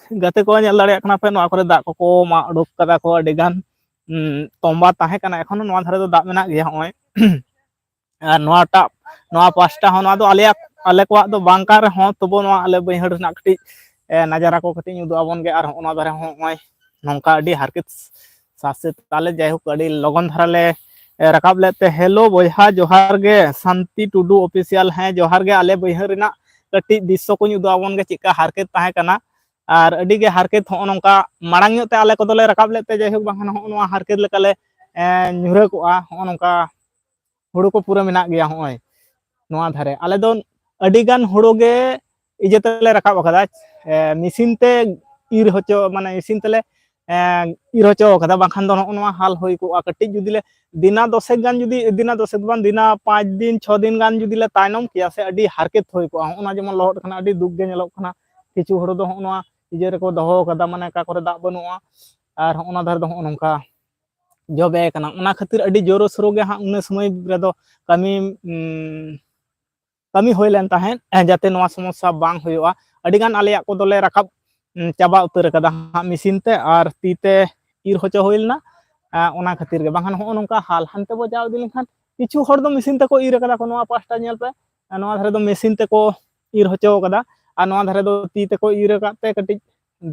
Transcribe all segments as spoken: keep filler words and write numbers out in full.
ᱜᱟᱛᱮ ᱠᱚ ᱧᱮᱞ ᱫᱟᱲᱮᱭᱟᱜ ᱠᱟᱱᱟ ᱯᱮ, ᱱᱚᱣᱟ ᱠᱚᱨᱮ ᱫᱟᱜ ᱠᱚᱠᱚ ᱢᱟᱜ ᱩᱰᱩᱠ ᱠᱟᱫᱟ ᱠᱚ ᱟᱹᱰᱤ ᱜᱟᱱ᱾ ᱩᱸ, ᱛᱚᱸᱵᱟ ᱛᱟᱦᱮᱸ ᱠᱟᱱᱟ, ᱮᱠᱷᱚᱱᱳ ᱱᱚᱣᱟ ᱫᱷᱟᱨᱮ ᱫᱚ ᱫᱟᱜ ᱢᱮᱱᱟᱜ ᱜᱮᱭᱟ᱾ ᱱᱚᱜᱼᱚᱭ ᱟᱨ ᱱᱚᱣᱟᱴᱟᱜ, ᱱᱚᱣᱟ ᱯᱟᱥᱴᱟ ᱦᱚᱸ, ᱱᱚᱣᱟ ᱫᱚ ᱟᱞᱮᱭᱟᱜ, ᱟᱞᱮ ᱠᱚᱣᱟᱜ ᱫᱚ ᱵᱟᱝ ᱠᱟᱱ ᱨᱮᱦᱚᱸ, ᱛᱚᱵᱩ ᱱᱚᱣᱟ ᱟᱞᱮ ᱵᱟᱹᱭᱦᱟᱹᱲ ᱨᱮᱱᱟᱜ ᱠᱟᱹᱴᱤᱡ, ᱮ, ᱱᱟᱡᱟᱨᱟ ᱠᱚ ᱠᱟᱹᱴᱤᱡ ᱤᱧ ᱩᱫᱩᱜ ᱟᱵᱚᱱ ᱜᱮ᱾ ᱟᱨ ᱦᱚᱸᱜᱼᱚ ᱱᱚᱣᱟ ᱫᱷᱟᱨᱮ ᱦᱚᱸ ᱱᱚᱜᱼᱚᱭ ᱱᱚᱝᱠᱟ ᱟᱹᱰᱤ ᱦᱟᱨᱠᱮᱛ ᱥᱟᱥᱮᱛ ᱛᱟᱞᱮ᱾ ᱡᱟᱭᱦᱳᱠ, ᱟᱹᱰᱤ ᱞᱚᱜᱚᱱ ᱫᱷᱟᱨᱟ ᱞᱮ, ᱮ, ᱨᱟᱠᱟᱵ ᱞᱮᱫ ᱛᱮ᱾ ᱦᱮᱞᱳ ᱵᱚᱭᱦᱟ, ᱡᱚᱦᱟᱨ ᱜᱮ, ᱥᱟᱱᱛᱤ ᱴᱩᱰᱩ ᱚᱯᱷᱤᱥᱤᱭᱟᱞ᱾ ᱦᱮᱸ, ᱡᱚᱦᱟᱨ ᱜᱮ᱾ ᱟᱞᱮ ᱵᱟᱹᱭᱦᱟᱹᱲ ᱨᱮᱱᱟᱜ ᱠᱟᱹᱴᱤᱡ ᱫᱨᱤᱥᱥᱚ ᱠᱚᱧ ᱩᱫᱩᱜ ᱟᱵᱚᱱ ᱜᱮ, ᱪᱮᱫᱠᱟ ᱦᱟᱨᱠᱮᱛ ᱛᱟᱦᱮᱸ ᱠᱟᱱᱟ᱾ ᱟᱨ ᱟᱹᱰᱤ ᱜᱮ ᱦᱟᱨᱠᱮᱛ, ᱦᱚᱸᱜᱼᱚ ᱱᱚᱝᱠᱟ ᱢᱟᱲᱟᱝ ᱧᱚᱜ ᱛᱮ ᱟᱞᱮ ᱠᱚᱫᱚᱞᱮ ᱨᱟᱠᱟᱵ ᱞᱮᱫ ᱛᱮ, ᱡᱟᱭᱦᱳᱠ, ᱵᱟᱝᱠᱷᱟᱱ ᱦᱚᱸᱜᱼᱚ ᱱᱚᱣᱟ ᱦᱟᱨᱠᱮᱛ ᱞᱮᱠᱟᱞᱮ, ᱮ, ᱧᱩᱨᱦᱟᱹ ᱠᱚᱜᱼᱟ᱾ ᱦᱚᱸᱜᱼᱚ ᱱᱚᱝᱠᱟ ᱦᱩᱲᱩ ᱠᱚ ᱯᱩᱨᱟᱹ ᱢᱮᱱᱟᱜ ᱜᱮᱭᱟ ᱦᱚᱸᱜᱼᱚᱭ ᱱᱚᱣᱟ ᱫᱷᱟᱨᱮ᱾ ᱟᱞᱮ ᱫᱚ ᱟᱹᱰᱤ ᱜᱟᱱ ᱦᱩᱲᱩ ᱜᱮ ᱤᱭᱟᱹ ᱛᱮᱞᱮ ᱨᱟᱠᱟᱵ ᱟᱠᱟᱫᱟ, ᱮ, ᱢᱮᱥᱤᱱ ᱛᱮ ᱤᱨ ᱦᱚᱪᱚ, ᱢᱟᱱᱮ ᱢᱮᱥᱤᱱ ᱛᱮᱞᱮ, ᱮ, ᱤᱨ ᱦᱚᱪᱚ ᱟᱠᱟᱫᱟ, ᱵᱟᱝᱠᱷᱟᱱ ᱫᱚ ᱱᱚᱜᱼᱚ ᱱᱚᱣᱟ ᱦᱟᱞ ᱦᱩᱭ ᱠᱚᱜᱼᱟ᱾ ᱠᱟᱹᱴᱤᱡ ᱡᱩᱫᱤ ᱞᱮ ᱫᱤᱱᱟ ᱫᱚᱥᱮᱠ ᱜᱟᱱ ᱡᱩᱫᱤ, ᱫᱤᱱᱟ ᱫᱚᱥᱮᱠ ᱵᱟᱝ, ᱫᱤᱱᱟ ᱯᱟᱸᱪ ᱫᱤᱱ, ᱪᱷᱚ ᱫᱤᱱ ᱜᱟᱱ ᱡᱩᱫᱤ ᱞᱮ ᱛᱟᱭᱱᱚᱢ ᱠᱮᱭᱟ ᱥᱮ, ᱟᱹᱰᱤ ᱦᱟᱨᱠᱮᱛ ᱦᱩᱭ ᱠᱚᱜᱼᱟ᱾ ᱦᱚᱸᱜᱼᱚ ᱱᱚᱣᱟ ᱡᱮᱢᱚᱱ ᱞᱚᱦᱚᱫ ᱠᱟᱱᱟ, ᱟᱹᱰᱤ ᱫᱩᱠ ᱜᱮ ᱧᱮᱞᱚᱜ ᱠᱟᱱᱟ᱾ ᱠᱤᱪᱷᱩ ᱦᱩᱲᱩ ᱫᱚ ᱦᱚᱸᱜᱼᱚ ᱱᱚᱣᱟ ᱤᱭᱟᱹ ᱨᱮᱠᱚ ᱫᱚᱦᱚ ᱠᱟᱫᱟ, ᱢᱟᱱᱮ ᱚᱠᱟ ᱠᱚᱨᱮ ᱫᱟᱜ ᱵᱟᱹᱱᱩᱜᱼᱟ᱾ ᱟᱨ ᱦᱚᱸᱜᱼᱚ ᱱᱟ ᱫᱷᱟᱨᱮ ᱫᱚ ᱦᱚᱸᱜᱼᱚ ᱱᱚᱝᱠᱟ ᱡᱚᱵᱮ ᱠᱟᱱᱟ᱾ ᱚᱱᱟ ᱠᱷᱟᱹᱛᱤᱨ ᱟᱹᱰᱤ ᱡᱳᱨᱳ ᱥᱳᱨᱳ ᱜᱮ ᱦᱟᱸᱜ ᱩᱱᱟᱹ ᱥᱚᱢᱚᱭ ᱨᱮᱫᱚ ᱠᱟᱹᱢᱤ, ᱩᱢ, ᱠᱟᱹᱢᱤ ᱦᱩᱭ ᱞᱮᱱ ᱛᱟᱦᱮᱸᱫ, ᱮ, ᱡᱟᱛᱮ ᱱᱚᱣᱟ ᱥᱚᱢᱚᱥᱥᱟ ᱵᱟᱝ ᱦᱩᱭᱩᱜᱼᱟ᱾ ᱟᱹᱰᱤ ᱜᱟᱱ ᱟᱞᱮᱭᱟᱜ ᱠᱚᱫᱚᱞᱮ ᱨᱟᱠᱟᱵ, ᱩᱢ, ᱪᱟᱵᱟ ᱩᱛᱟᱹᱨ ᱟᱠᱟᱫᱟ ᱦᱟᱸᱜ ᱢᱮᱥᱤᱱ ᱛᱮ, ᱟᱨ ᱛᱤ ᱛᱮ ᱤᱨ ᱦᱚᱪᱚ ᱦᱩᱭ ᱞᱮᱱᱟ᱾ ᱮ, ᱚᱱᱟ ᱠᱷᱟᱹᱛᱤᱨ ᱜᱮ, ᱵᱟᱝᱠᱷᱟᱱ ᱦᱚᱸᱜᱼᱚ ᱱᱚᱝᱠᱟ ᱦᱟᱞ ᱦᱟᱱᱛᱮ ᱵᱚ ᱡᱟᱣ ᱤᱫᱤ ᱞᱮᱱᱠᱷᱟᱱ ᱠᱤᱪᱷᱩ ᱦᱚᱲ ᱫᱚ ᱢᱮᱥᱤᱱ ᱛᱮᱠᱚ ᱤᱨ ᱟᱠᱟᱫᱟ ᱠᱚ᱾ ᱱᱚᱣᱟ ᱯᱟᱥᱴᱟ ᱧᱮᱞ ᱯᱮ, ᱮ, ᱱᱚᱣᱟ ᱫᱷᱟᱨᱮ ᱫᱚ ᱢᱮᱥᱤᱱ ᱛᱮᱠᱚ ᱤᱨ ᱦᱚᱪᱚ ᱟᱠᱟᱫᱟ, ᱟᱨ ᱱᱚᱣᱟ ᱫᱷᱟᱨᱮ ᱫᱚ ᱛᱤ ᱛᱮᱠᱚ ᱤᱨ ᱟᱠᱟᱫ ᱛᱮ ᱠᱟᱹᱴᱤᱡ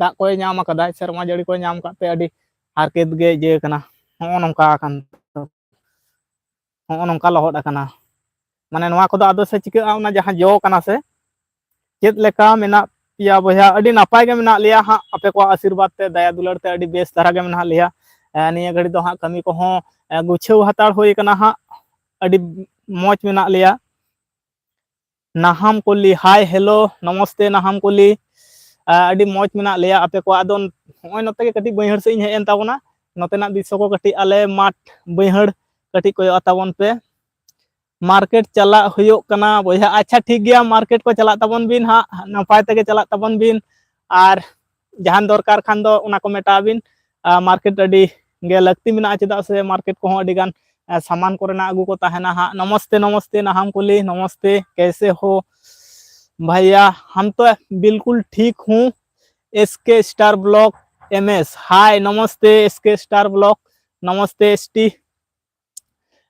ᱫᱟᱜ ᱠᱚᱭ ᱧᱟᱢ ᱟᱠᱟᱫᱟ, ᱥᱮᱨᱢᱟ ᱡᱟᱹᱲᱤ ᱠᱚᱭ ᱧᱟᱢ ᱟᱠᱟᱫ ᱛᱮ ᱟᱹᱰᱤ ᱦᱟᱨᱠᱮᱛ ᱜᱮ ᱤᱭᱟᱹ ᱠᱟᱱᱟ᱾ ᱦᱚᱸᱜᱼᱚ ᱱᱚᱝᱠᱟ ᱟᱠᱟᱱ, ᱦᱚᱸᱜᱼᱚ ᱱᱚᱝᱠᱟ ᱞᱚᱦᱚᱫ ᱟᱠᱟᱱᱟ᱾ ᱢᱟᱱᱮ ᱱᱚᱣᱟ ᱠᱚᱫᱚ ᱟᱫᱚ ᱥᱮ ᱪᱤᱠᱟᱹᱜᱼᱟ, ᱚᱱᱟ ᱡᱟᱦᱟᱸ ᱡᱚ ᱠᱟᱱᱟ ᱥᱮ, ᱪᱮᱫ ᱞᱮᱠᱟ ᱢᱮᱱᱟᱜ ᱯᱮᱭᱟ ᱵᱚᱭᱦᱟ? ᱟᱹᱰᱤ ᱱᱟᱯᱟᱭ ᱜᱮ ᱢᱮᱱᱟᱜ ᱞᱮᱭᱟ ᱦᱟᱸᱜ, ᱟᱯᱮ ᱠᱚᱣᱟᱜ ᱟᱥᱤᱨᱵᱟᱫᱽ ᱛᱮ, ᱫᱟᱭᱟ ᱫᱩᱞᱟᱹᱲ ᱛᱮ ᱟᱹᱰᱤ ᱵᱮᱥ ᱫᱷᱟᱨᱟ ᱜᱮ ᱢᱮᱱᱟᱜ ᱞᱮᱭᱟ᱾ ᱮ, ᱱᱤᱭᱟᱹ ᱜᱷᱟᱹᱲᱤ ᱫᱚ ᱦᱟᱸᱜ ᱠᱟᱹᱢᱤ ᱠᱚᱦᱚᱸ, ᱮ, ᱜᱩᱪᱷᱟᱹᱣ ᱦᱟᱛᱟᱲ ᱦᱩᱭ ᱟᱠᱟᱱᱟ ᱦᱟᱸᱜ, ᱟᱹᱰᱤ ᱢᱚᱡᱽ ᱢᱮᱱᱟᱜ ᱞᱮᱭᱟ᱾ ᱱᱟᱦᱟᱢ ᱠᱚᱞᱤ, ᱦᱟᱭ, ᱦᱮᱞᱳ, ᱱᱚᱢᱚᱥᱛᱮ ᱱᱟᱦᱟᱢ ᱠᱚᱞᱤ᱾ ᱟ, ᱟᱹᱰᱤ ᱢᱚᱡᱽ ᱢᱮᱱᱟᱜ ᱞᱮᱭᱟ ᱟᱯᱮ ᱠᱚᱣᱟᱜ ᱫᱚ᱾ ᱱᱚᱜᱼᱚᱭ ᱱᱚᱛᱮ ᱜᱮ ᱠᱟᱹᱴᱤᱡ ᱵᱟᱹᱭᱦᱟᱹᱲ ᱥᱮᱫ ᱤᱧ ᱦᱮᱡ ᱮᱱ ᱛᱟᱵᱚᱱᱟ, ᱱᱚᱛᱮᱱᱟᱜ ᱫᱨᱤᱥᱥᱚ ᱠᱚ ᱠᱟᱹᱴᱤᱡ ᱟᱞᱮ ᱢᱟᱴᱷ ᱵᱟᱹᱭᱦᱟᱹᱲ ᱠᱟᱹᱴᱤᱡ ᱠᱚᱭᱚᱜ ᱛᱟᱵᱚᱱ ᱯᱮ᱾ ᱢᱟᱨᱠᱮᱴ ᱪᱟᱞᱟᱜ ᱦᱩᱭᱩᱜ ᱠᱟᱱᱟ ᱵᱚᱭᱦᱟ᱾ ᱟᱪᱪᱷᱟ, ᱴᱷᱤᱠ ᱜᱮᱭᱟ, ᱢᱟᱨᱠᱮᱴ ᱠᱚ ᱪᱟᱞᱟᱜ ᱛᱟᱵᱚᱱ ᱵᱤᱱ ᱦᱟᱸᱜ, ᱱᱟᱯᱟᱭ ᱛᱮᱜᱮ ᱪᱟᱞᱟᱜ ᱛᱟᱵᱚᱱ ᱵᱤᱱ᱾ ᱟᱨ ᱡᱟᱦᱟᱱ ᱫᱚᱨᱠᱟᱨ ᱠᱷᱟᱱ ᱫᱚ ᱚᱱᱟ ᱠᱚ ᱢᱮᱴᱟᱣ ᱵᱤᱱ᱾ ᱟᱨ ᱢᱟᱨᱠᱮᱴ ᱟᱹᱰᱤ ᱜᱮ ᱞᱟᱹᱠᱛᱤ ᱢᱮᱱᱟᱜᱼᱟ, ᱪᱮᱫᱟᱜ ᱥᱮ ᱢᱟᱨᱠᱮᱴ ᱠᱚᱦᱚᱸ ᱟᱹᱰᱤ ᱜᱟᱱ, ᱮ, ᱥᱟᱢᱟᱱ ᱠᱚᱨᱮᱱᱟᱜ ᱟᱹᱜᱩ ᱠᱚ ᱛᱟᱦᱮᱱᱟ ᱦᱟᱸᱜ᱾ ᱱᱚᱢᱚᱥᱛᱮ, ᱱᱚᱢᱚᱥᱛᱮ, ᱱᱟᱦᱟᱢ ᱠᱩᱞᱤ, ᱱᱚᱢᱚᱥᱛᱮ, ᱠᱮᱥᱮ ᱦᱳ ᱵᱷᱟᱭᱭᱟ? ᱦᱟᱢ ᱛᱚ ᱵᱤᱞᱠᱩᱞ ᱴᱷᱤᱠ ᱦᱩᱸ, S K Star Block M S, hi, नमस्ते S K Star Block, नमस्ते S T।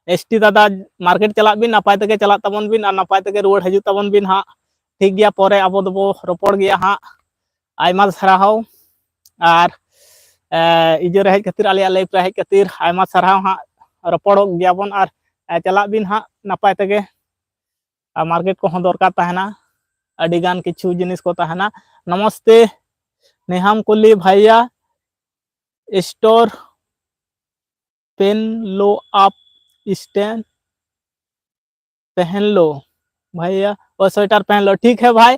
S T दादा, market ᱪᱟᱞᱟᱜ ᱵᱤᱱ, ᱱᱟᱯᱟᱭ ᱛᱮᱜᱮ ᱪᱟᱞᱟᱜ ᱛᱟᱵᱚᱱ ᱵᱤᱱ ᱟᱨ ᱱᱟᱯᱟᱭ ᱛᱮᱜᱮ ᱨᱩᱣᱟᱹᱲ ᱦᱤᱡᱩᱜ ᱛᱟᱵᱚᱱ ᱵᱤᱱ ᱦᱟᱸᱜ᱾ ᱴᱷᱤᱠ ᱜᱮᱭᱟ, ᱯᱚᱨᱮ ᱟᱵᱚ ᱫᱚᱵᱚ ᱨᱚᱯᱚᱲ ᱜᱮᱭᱟ ᱦᱟᱸᱜ᱾ ᱟᱭᱢᱟ ᱥᱟᱨᱦᱟᱣ ᱟᱨ ᱮ, ᱤᱭᱟᱹ ᱨᱮ ᱦᱮᱡ ᱠᱷᱟᱹᱛᱤᱨ, ᱟᱞᱮᱭᱟᱜ live ᱨᱮ ᱦᱮᱡ ᱠᱷᱟᱹᱛᱤᱨ ᱟᱭᱢᱟ ᱥᱟᱨᱦᱟᱣ ᱦᱟᱸᱜ᱾ ᱨᱚᱯᱚᱲᱚᱜ ᱜᱮᱭᱟᱵᱚᱱ ᱟᱨ ᱮ, ᱪᱟᱞᱟᱜ ᱵᱤᱱ ᱦᱟᱸᱜ ᱱᱟᱯᱟᱭ ᱛᱮᱜᱮ᱾ ᱟᱨ market ᱠᱚᱦᱚᱸ ᱫᱚᱨᱠᱟᱨ ᱛᱟᱦᱮᱱᱟ, ᱟᱹᱰᱤ ᱜᱟᱱ ᱠᱤᱪᱷᱩ ᱡᱤᱱᱤᱥ ᱠᱚ ᱛᱟᱦᱮᱱᱟ᱾ ᱱᱚᱢᱚᱥᱛᱮ ᱱᱮᱦᱟᱢ ᱠᱩᱞᱤ ᱵᱷᱟᱭᱭᱟ, store ᱯᱮᱱ ᱞᱳ ᱟᱯ stand पहन लो भैया, वो स्वेटर पहन लो। ठीक है भाई,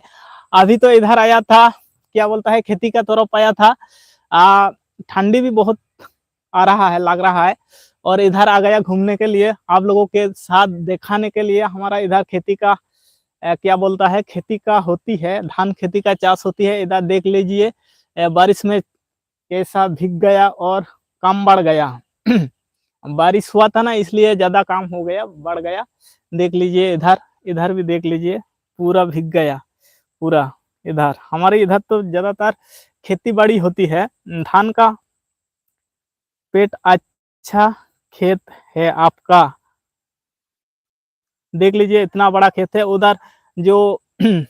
अभी तो इधर आया था, क्या बोलता है, खेती का तरफ आया था। आ, ठंडी भी बहुत आ रहा है, लग रहा है, और इधर आ गया घूमने के लिए, आप लोगों के साथ दिखाने के लिए हमारा इधर खेती का, अ, क्या बोलता है, खेती का होती है, धान खेती का चाष होती है। इधर देख लीजिए, अ, बारिश में कैसा भीग गया और काम बढ़ गया। बारिश हुआ था ना, इसलिए ज्यादा काम हो गया, बढ़ गया। देख लीजिए इधर, इधर भी देख लीजिए, पूरा भीग गया पूरा। इधर हमारे इधर तो ज्यादातर खेती बाड़ी होती है, धान का पेट अच्छा खेत है आपका। देख लीजिए, इतना बड़ा खेत है। उधर जो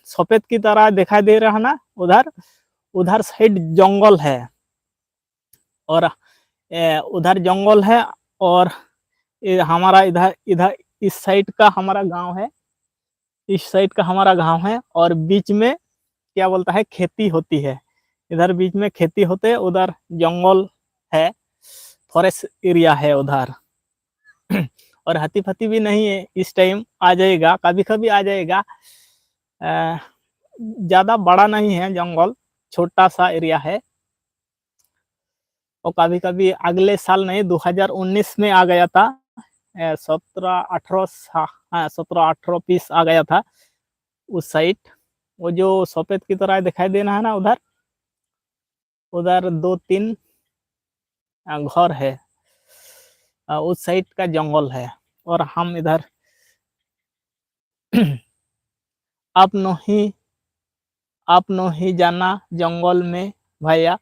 सफेद की तरह दिखाई दे रहा ना, उधर, उधर साइड जंगल है और ए, उधर जंगल है और ए, हमारा इधर, इधर इस साइड का हमारा गांव है, इस साइड का हमारा गांव है और बीच में, क्या बोलता है, खेती होती है। इधर बीच में खेती होते है, उधर जंगल है, फॉरेस्ट एरिया है उधर। और हाथी फाथी भी नहीं है इस टाइम, आ जाएगा, कभी कभी आ जाएगा। अ, ज्यादा बड़ा नहीं है जंगल, छोटा सा एरिया है। और कभी कभी अगले साल नहीं, दो हज़ार उन्नीस में आ गया था, सत्रह अठारह, हाँ, सत्रह अठारह पीस आ गया था उस साइड। वो जो सफेद की तरह दिखाई देना है ना उधर, उधर दो तीन अ, घर है, अ, उस साइड का जंगल है। और हम इधर आप नहीं, आप नहीं जाना जंगल में भैया,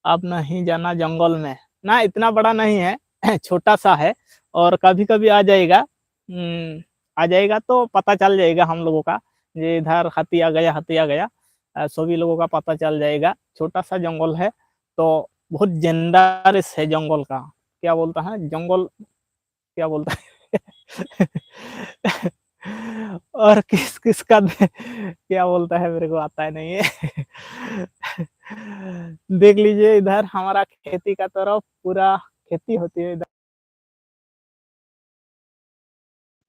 आप नहीं जाना जंगल में। ना, इतना बड़ा नहीं है, छोटा सा है, और कभी कभी आ जाएगा। हम्म, आ जाएगा तो पता चल जाएगा हम लोगों का, ये इधर हाथी आ गया, हाथी आ गया। अ, सभी लोगों का पता चल जाएगा। छोटा सा जंगल है, तो बहुत डेंजरस है जंगल का। क्या बोलता है जंगल, क्या बोलता है? और किस किस का दे-, क्या बोलता है, मेरे को आता है नहीं है। देख लीजिए, इधर हमारा खेती का तरफ पूरा खेती होती है इधर।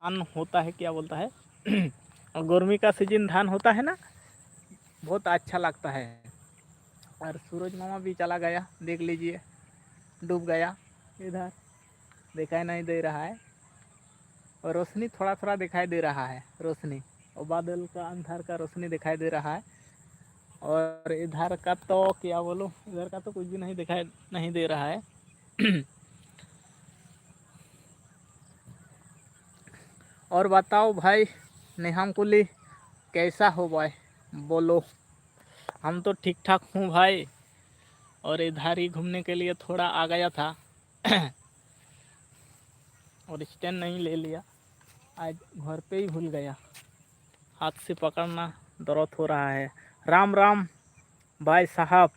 धान होता है, क्या बोलता है, और गर्मी का सीजन धान होता है ना, बहुत अच्छा लगता है। और सूरज मामा भी चला गया, देख लीजिए, डूब गया। इधर दिखाई नहीं दे रहा है, और रोशनी थोड़ा थोड़ा दिखाई दे रहा है, रोशनी, और बादल का अंधार का रोशनी दिखाई दे रहा है। और इधर का तो क्या बोलूं, इधर का तो कुछ भी नहीं दिखाई नहीं दे रहा है। और बताओ भाई, नेहाम कुली, कैसा हो भाई, बोलो। हम तो ठीक ठाक हूँ भाई, और इधर ही घूमने के लिए थोड़ा आ गया था। और स्टैंड नहीं ले लिया, आज घर पे ही भूल गया। हाथ से पकड़ना दर्द हो रहा है। राम राम भाई साहब,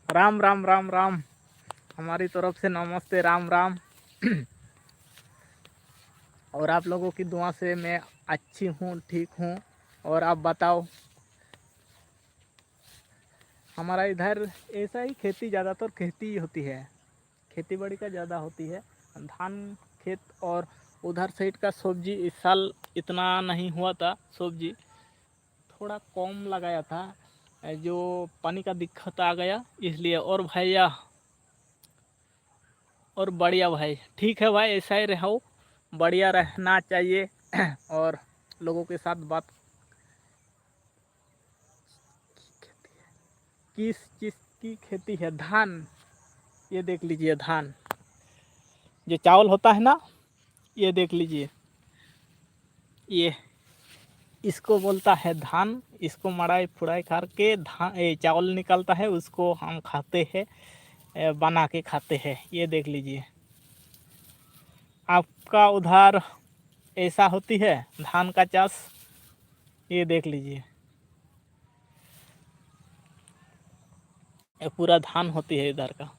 राम राम, राम राम। हमारी तरफ से नमस्ते, राम राम। और आप लोगों की दुआ से मैं अच्छी हूँ, ठीक हूँ। और आप बताओ, हमारा इधर ऐसा ही खेती, ज़्यादातर खेती ही होती है, खेती बाड़ी का ज़्यादा होती है, धान खेत। और उधर साइड का सब्जी इस साल इतना नहीं हुआ था सब्जी, थोड़ा कम लगाया था, जो पानी का दिक्कत आ गया इसलिए। और भैया, और बढ़िया भाई, ठीक है भाई, ऐसा ही रहो, बढ़िया रहना चाहिए। और लोगों के साथ बात, किस चीज़ की खेती है? धान। ये देख लीजिए धान, जो चावल होता है ना, ये देख लीजिए, ये इसको बोलता है धान। इसको मड़ाई फुड़ाई करके धान, ए, चावल निकलता है, उसको हम खाते हैं, ए, बना के खाते हैं। ये देख लीजिए, आपका उधर ऐसा होती है धान का चाष? ये देख लीजिए, ये पूरा धान होती है इधर का,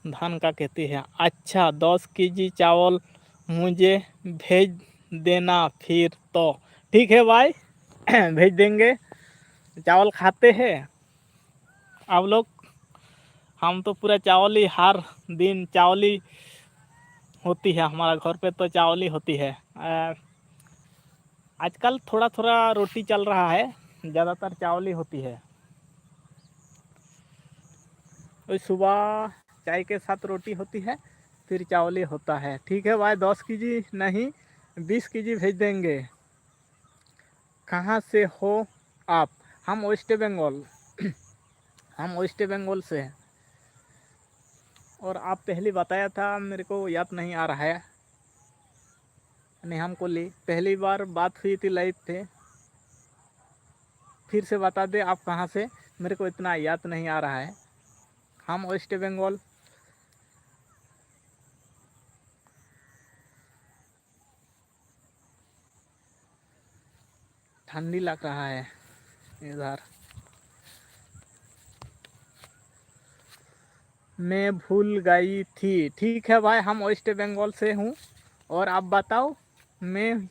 धान का खेती है। अच्छा, दस केजी चावल मुझे भेज देना फिर तो। ठीक है भाई, भेज देंगे। चावल खाते हैं आप लोग? हम तो पूरा चावल ही, हर दिन चावल ही होती है हमारा घर पे, तो चावल ही होती है। अ, आजकल थोड़ा थोड़ा रोटी चल रहा है, ज़्यादातर चावल ही होती है। वही सुबह चाय के साथ रोटी होती है, फिर चावल ही होता है। ठीक है भाई, दस केजी नहीं, बीस केजी भेज देंगे। कहाँ से हो आप? हम वेस्ट बंगाल। हम वेस्ट बंगाल से हैं। और आप पहले बताया था, मेरे को याद नहीं आ रहा है। नहीं, हमको ली पहली बार बात हुई थी लाइव पे। फिर से बता दे आप कहाँ से, मेरे को इतना याद नहीं आ रहा है। हम वेस्ट बंगाल। ठंडी लग रहा है इधर। मैं भूल गई थी। ठीक है भाई, हम वेस्ट बंगाल से हूँ। और आप बताओ, मैं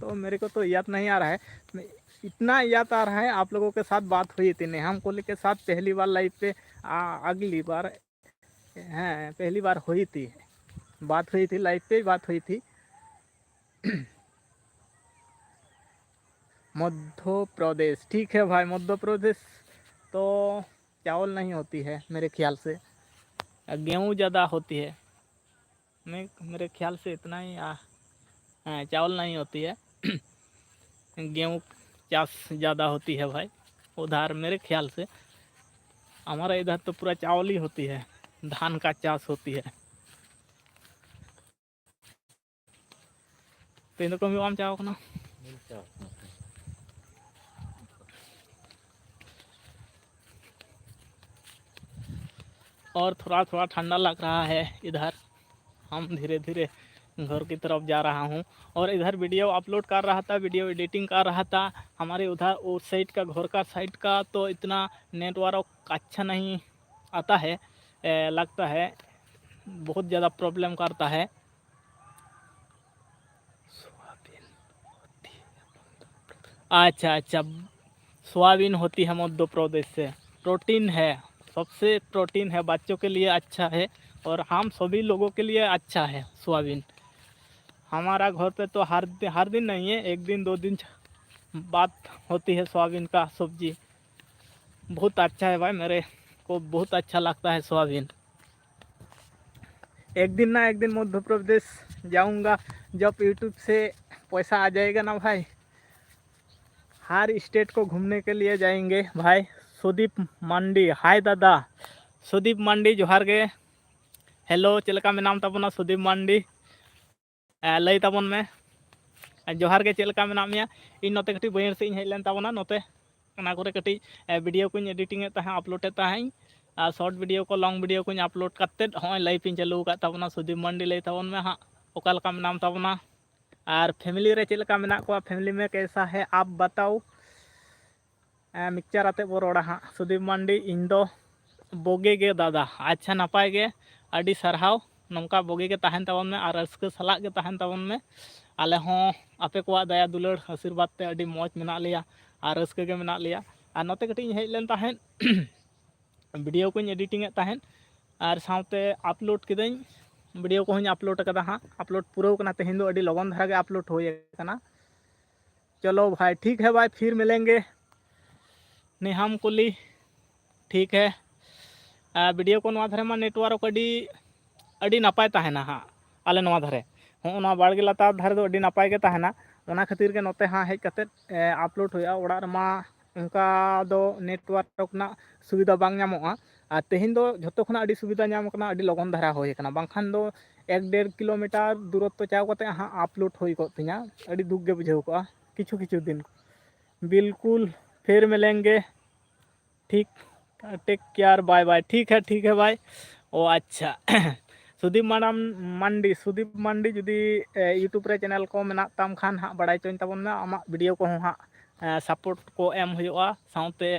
तो, मेरे को तो याद नहीं आ रहा है। मैं, इतना याद आ रहा है, आप लोगों के साथ बात हुई थी, नेहाम कोहली के साथ पहली बार लाइव पे, आ, अगली बार, हाँ, पहली बार हुई थी, बात हुई थी, लाइव पे ही बात हुई थी। मध्य प्रदेश, ठीक है भाई, मध्य प्रदेश तो चावल नहीं होती है मेरे ख्याल से, गेहूँ ज़्यादा होती है। मैं, मेरे ख्याल से इतना ही आ, हाँ, चावल नहीं होती है। गेहूँ चाष ज़्यादा होती है भाई उधर, मेरे ख्याल से। हमारा इधर तो पूरा चावल ही होती है, धान का चाष होती है। ᱛᱮᱦᱮᱧ ᱫᱚ ᱠᱟᱹᱢᱤ ᱵᱟᱢ ᱪᱟᱣ ᱠᱟᱱᱟ? ᱵᱟᱹᱧ ᱪᱟᱣ ᱠᱟᱱᱟ᱾ और थोड़ा थोड़ा ठंडा लग रहा है इधर। हम धीरे धीरे घर की तरफ जा रहा हूँ। और इधर वीडियो अपलोड कर रहा था, वीडियो एडिटिंग कर रहा था। हमारे उधर उस साइड का, घर का साइड का तो इतना नेटवर्क अच्छा नहीं आता है, ए, लगता है बहुत ज़्यादा प्रॉब्लम करता है। अच्छा, अच्छा, सोयाबीन होती है मध्य प्रदेश से, प्रोटीन है, सबसे प्रोटीन है, बच्चों के लिए अच्छा है और हम सभी लोगों के लिए अच्छा है सोयाबीन। हमारा घर पे तो हर दि-, हर दिन नहीं है, एक दिन दो दिन बाद होती है सोयाबीन का सब्जी। बहुत अच्छा है भाई, मेरे को बहुत अच्छा लगता है सोयाबीन। एक दिन ना एक दिन मध्य प्रदेश जाऊंगा, जब यूट्यूब से पैसा आ जाएगा ना भाई, हर स्टेट को घूमने के लिए जाएंगे भाई। सुदीप मांडी, हाय दादा। सुदीप मांडी, जोहार ᱜᱮ᱾ ᱦᱮᱞᱳ, ᱪᱮᱫ ᱞᱮᱠᱟ ᱢᱮᱱᱟᱢ ᱛᱟᱵᱚᱱᱟ ᱥᱩᱫᱤᱯ ᱢᱟᱱᱰᱤ? ᱮ, ᱞᱟᱹᱭ ᱛᱟᱵᱚᱱ ᱢᱮ᱾ ᱮ, ᱡᱚᱦᱟᱨ ᱜᱮ, ᱪᱮᱫ ᱞᱮᱠᱟ ᱢᱮᱱᱟᱜ ᱢᱮᱭᱟ? ᱤᱧ ᱱᱚᱛᱮ ᱠᱟᱹᱴᱤᱡ ᱵᱟᱹᱭᱦᱟᱹᱲ ᱥᱮᱫ ᱤᱧ ᱦᱮᱡ ᱞᱮᱱ ᱛᱟᱵᱚᱱᱟ ᱱᱚᱛᱮ, ᱚᱱᱟ ᱠᱚᱨᱮ ᱠᱟᱹᱴᱤᱡ, ᱮ, ᱵᱷᱤᱰᱤᱭᱳ ᱠᱚᱧ ᱮᱰᱤᱴᱤᱝ ᱮᱫ ᱛᱟᱦᱮᱸᱫ, ᱟᱯᱞᱳᱰ ᱮᱫ ᱛᱟᱦᱮᱸᱫ ᱤᱧ᱾ ᱟᱨ ᱥᱚᱨᱴ ᱵᱷᱤᱰᱤᱭᱳ ᱠᱚ, ᱞᱚᱝ ᱵᱷᱤᱰᱤᱭᱳ ᱠᱚᱧ ᱟᱯᱞᱳᱰ ᱠᱟᱛᱮᱫ ᱦᱚᱸᱜᱼᱚᱭ ᱞᱟᱭᱤᱵᱷ ᱤᱧ ᱪᱟᱹᱞᱩ ᱟᱠᱟᱫ ᱛᱟᱵᱚᱱᱟ᱾ ᱥᱩᱫᱤᱯ ᱢᱟᱱᱰᱤ, ᱞᱟᱹᱭ ᱛᱟᱵᱚᱱ ᱢᱮ ᱦᱟᱸᱜ, ᱚᱠᱟ ᱞᱮᱠᱟ ᱢᱮᱱᱟᱢ ᱛᱟᱵᱚᱱᱟ? ᱟᱨ ᱯᱷᱮᱢᱤᱞᱤ ᱨᱮ ᱪᱮᱫ ᱞᱮᱠᱟ ᱢᱮᱱᱟᱜ ᱠᱚᱣᱟ? ᱯᱷᱮᱢᱤᱞᱤ ᱢᱮ ᱠᱮᱥᱟ ᱦᱮ ᱟᱯ ᱵᱟᱛᱟᱣ᱾ ᱮ, ᱢᱤᱠᱪᱟᱨ ᱟᱛᱮᱫ ᱵᱚ ᱨᱚᱲᱟ ᱦᱟᱸᱜ᱾ ᱥᱩᱫᱤᱯ ᱢᱟᱱᱰᱤ, ᱤᱧ ᱫᱚ ᱵᱳᱜᱮ ᱜᱮ ᱫᱟᱫᱟ᱾ ᱟᱪᱪᱷᱟ, ᱱᱟᱯᱟᱭ ᱜᱮ, ᱟᱹᱰᱤ ᱥᱟᱨᱦᱟᱣ᱾ ᱱᱚᱝᱠᱟ ᱵᱳᱜᱮ ᱜᱮ ᱛᱟᱦᱮᱱ ᱛᱟᱵᱚᱱ ᱢᱮ ᱟᱨ ᱨᱟᱹᱥᱠᱟᱹ ᱥᱟᱞᱟᱜ ᱜᱮ ᱛᱟᱦᱮᱱ ᱛᱟᱵᱚᱱ ᱢᱮ᱾ ᱟᱞᱮ ᱦᱚᱸ ᱟᱯᱮ ᱠᱚᱣᱟᱜ ᱫᱟᱭᱟ ᱫᱩᱞᱟᱹᱲ ᱟᱥᱤᱨᱵᱟᱫᱽ ᱛᱮ ᱟᱹᱰᱤ ᱢᱚᱡᱽ ᱢᱮᱱᱟᱜ ᱞᱮᱭᱟ ᱟᱨ ᱨᱟᱹᱥᱠᱟᱹ ᱜᱮ ᱢᱮᱱᱟᱜ ᱞᱮᱭᱟ᱾ ᱟᱨ ᱱᱚᱛᱮ ᱠᱟᱹᱴᱤᱡ ᱤᱧ ᱦᱮᱡ ᱞᱮᱱ ᱛᱟᱦᱮᱸᱫ, ᱵᱷᱤᱰᱤᱭᱳ ᱠᱚᱧ ᱮᱰᱤᱴᱤᱝ ᱮᱫ ᱛᱟᱦᱮᱸᱫ ᱟᱨ ᱥᱟᱶᱛᱮ ᱟᱯᱞᱳᱰ ᱠᱤᱫᱟᱹᱧ, ᱵᱷᱤᱰᱤᱭᱳ ᱠᱚᱦᱚᱸᱧ ᱟᱯᱞᱳᱰ ᱟᱠᱟᱫᱟ ᱦᱟᱸᱜ᱾ ᱟᱯᱞᱳᱰ ᱯᱩᱨᱟᱹᱣ ᱠᱟᱱᱟ, ᱛᱮᱦᱮᱧ ᱫᱚ ᱟᱹᱰᱤ ᱞᱚᱜᱚᱱ ᱫᱷᱟᱨᱟ ᱜᱮ ᱟᱯᱞᱳᱰ ᱦᱩᱭ ᱟᱠᱟᱱᱟ᱾ ᱪᱚᱞᱚ ᱵᱷᱟᱭ, ᱴᱷᱤᱠ ᱦᱮ ᱵᱷᱟᱭ, ᱯᱷᱤᱨ ᱢᱤᱞᱮᱝᱜᱮ᱾ ᱱᱮᱦᱟᱢ ᱠᱩᱞᱤ, ᱴᱷᱤᱠ ᱦᱮ᱾ ᱟᱨ ᱵᱷᱤᱰᱤᱭᱳ ᱠᱚ ᱱᱚᱣᱟ ᱫᱷᱟᱨᱮ ᱢᱟ ᱱᱮᱴᱣᱟᱨᱠ ᱟᱹᱰᱤ, ᱟᱹᱰᱤ ᱱᱟᱯᱟᱭ ᱛᱟᱦᱮᱱᱟ ᱦᱟᱸᱜ ᱟᱞᱮ ᱱᱚᱣᱟ ᱫᱷᱟᱨᱮ᱾ ᱦᱚᱸᱜᱼᱚ ᱱᱚᱣᱟ ᱵᱟᱲᱜᱮ ᱞᱟᱛᱟᱨ ᱫᱷᱟᱨᱮ ᱫᱚ ᱟᱹᱰᱤ ᱱᱟᱯᱟᱭ ᱜᱮ ᱛᱟᱦᱮᱱᱟ, ᱚᱱᱟ ᱠᱷᱟᱹᱛᱤᱨ ᱜᱮ ᱱᱚᱛᱮ ᱦᱟᱸᱜ ᱦᱮᱡ ᱠᱟᱛᱮᱫ, ᱮ, ᱟᱯᱞᱳᱰ ᱦᱩᱭᱩᱜᱼᱟ᱾ ᱚᱲᱟᱜ ᱨᱮᱢᱟ ᱚᱱᱠᱟ ᱫᱚ ᱱᱮᱴᱣᱟᱨᱠ ᱨᱮᱱᱟᱜ ᱥᱩᱵᱤᱫᱷᱟ ᱵᱟᱝ ᱧᱟᱢᱚᱜᱼᱟ᱾ ᱟᱨ ᱛᱮᱦᱮᱧ ᱫᱚ ᱡᱷᱚᱛᱚ ᱠᱷᱚᱱᱟᱜ ᱟᱹᱰᱤ ᱥᱩᱵᱤᱫᱷᱟ ᱧᱟᱢ ᱠᱟᱱᱟ, ᱟᱹᱰᱤ ᱞᱚᱜᱚᱱ ᱫᱷᱟᱨᱟ ᱦᱩᱭ ᱠᱟᱱᱟ, ᱵᱟᱝᱠᱷᱟᱱ ᱫᱚ ᱮᱠ ᱰᱮᱲ ᱠᱤᱞᱳᱢᱤᱴᱟᱨ ᱫᱩᱨᱚᱛᱛᱚ ᱪᱟᱣ ᱠᱟᱛᱮ ᱦᱟᱸᱜ ᱟᱯᱞᱳᱰ ᱦᱩᱭ ᱠᱚᱜ ᱛᱤᱧᱟ᱾ ᱟᱹᱰᱤ ᱫᱩᱠ ᱜᱮ ᱵᱩᱡᱷᱟᱹᱣ ᱠᱚᱜᱼᱟ ᱠᱤᱪᱷᱩ ᱠᱤᱪᱷᱩ ᱫᱤᱱ᱾ ᱵᱤᱞᱠᱩᱞ ᱯᱷᱮᱨ ᱢᱤᱞᱮᱝᱜᱮ, ᱴᱷᱤᱠ᱾ Take care, bye bye. ठीक है, ठीक है भाई। ओ अच्छा। सुदीप माडाम मांडी, सुदीप मांडी, ᱡᱩᱫᱤ YouTube ᱨᱮ ᱪᱮᱱᱮᱞ ᱠᱚ ᱢᱮᱱᱟᱜ ᱛᱟᱢ ᱠᱷᱟᱱ ᱦᱟᱸᱜ ᱵᱟᱲᱟᱭ ᱦᱚᱪᱚᱧ ᱛᱟᱵᱚᱱ ᱢᱮ᱾ ᱟᱢᱟᱜ ᱵᱷᱤᱰᱤᱭᱳ ᱠᱚᱦᱚᱸ ᱦᱟᱸᱜ ᱥᱟᱯᱳᱨᱴ ᱠᱚ ᱮᱢ ᱦᱩᱭᱩᱜᱼᱟ, ᱥᱟᱶᱛᱮ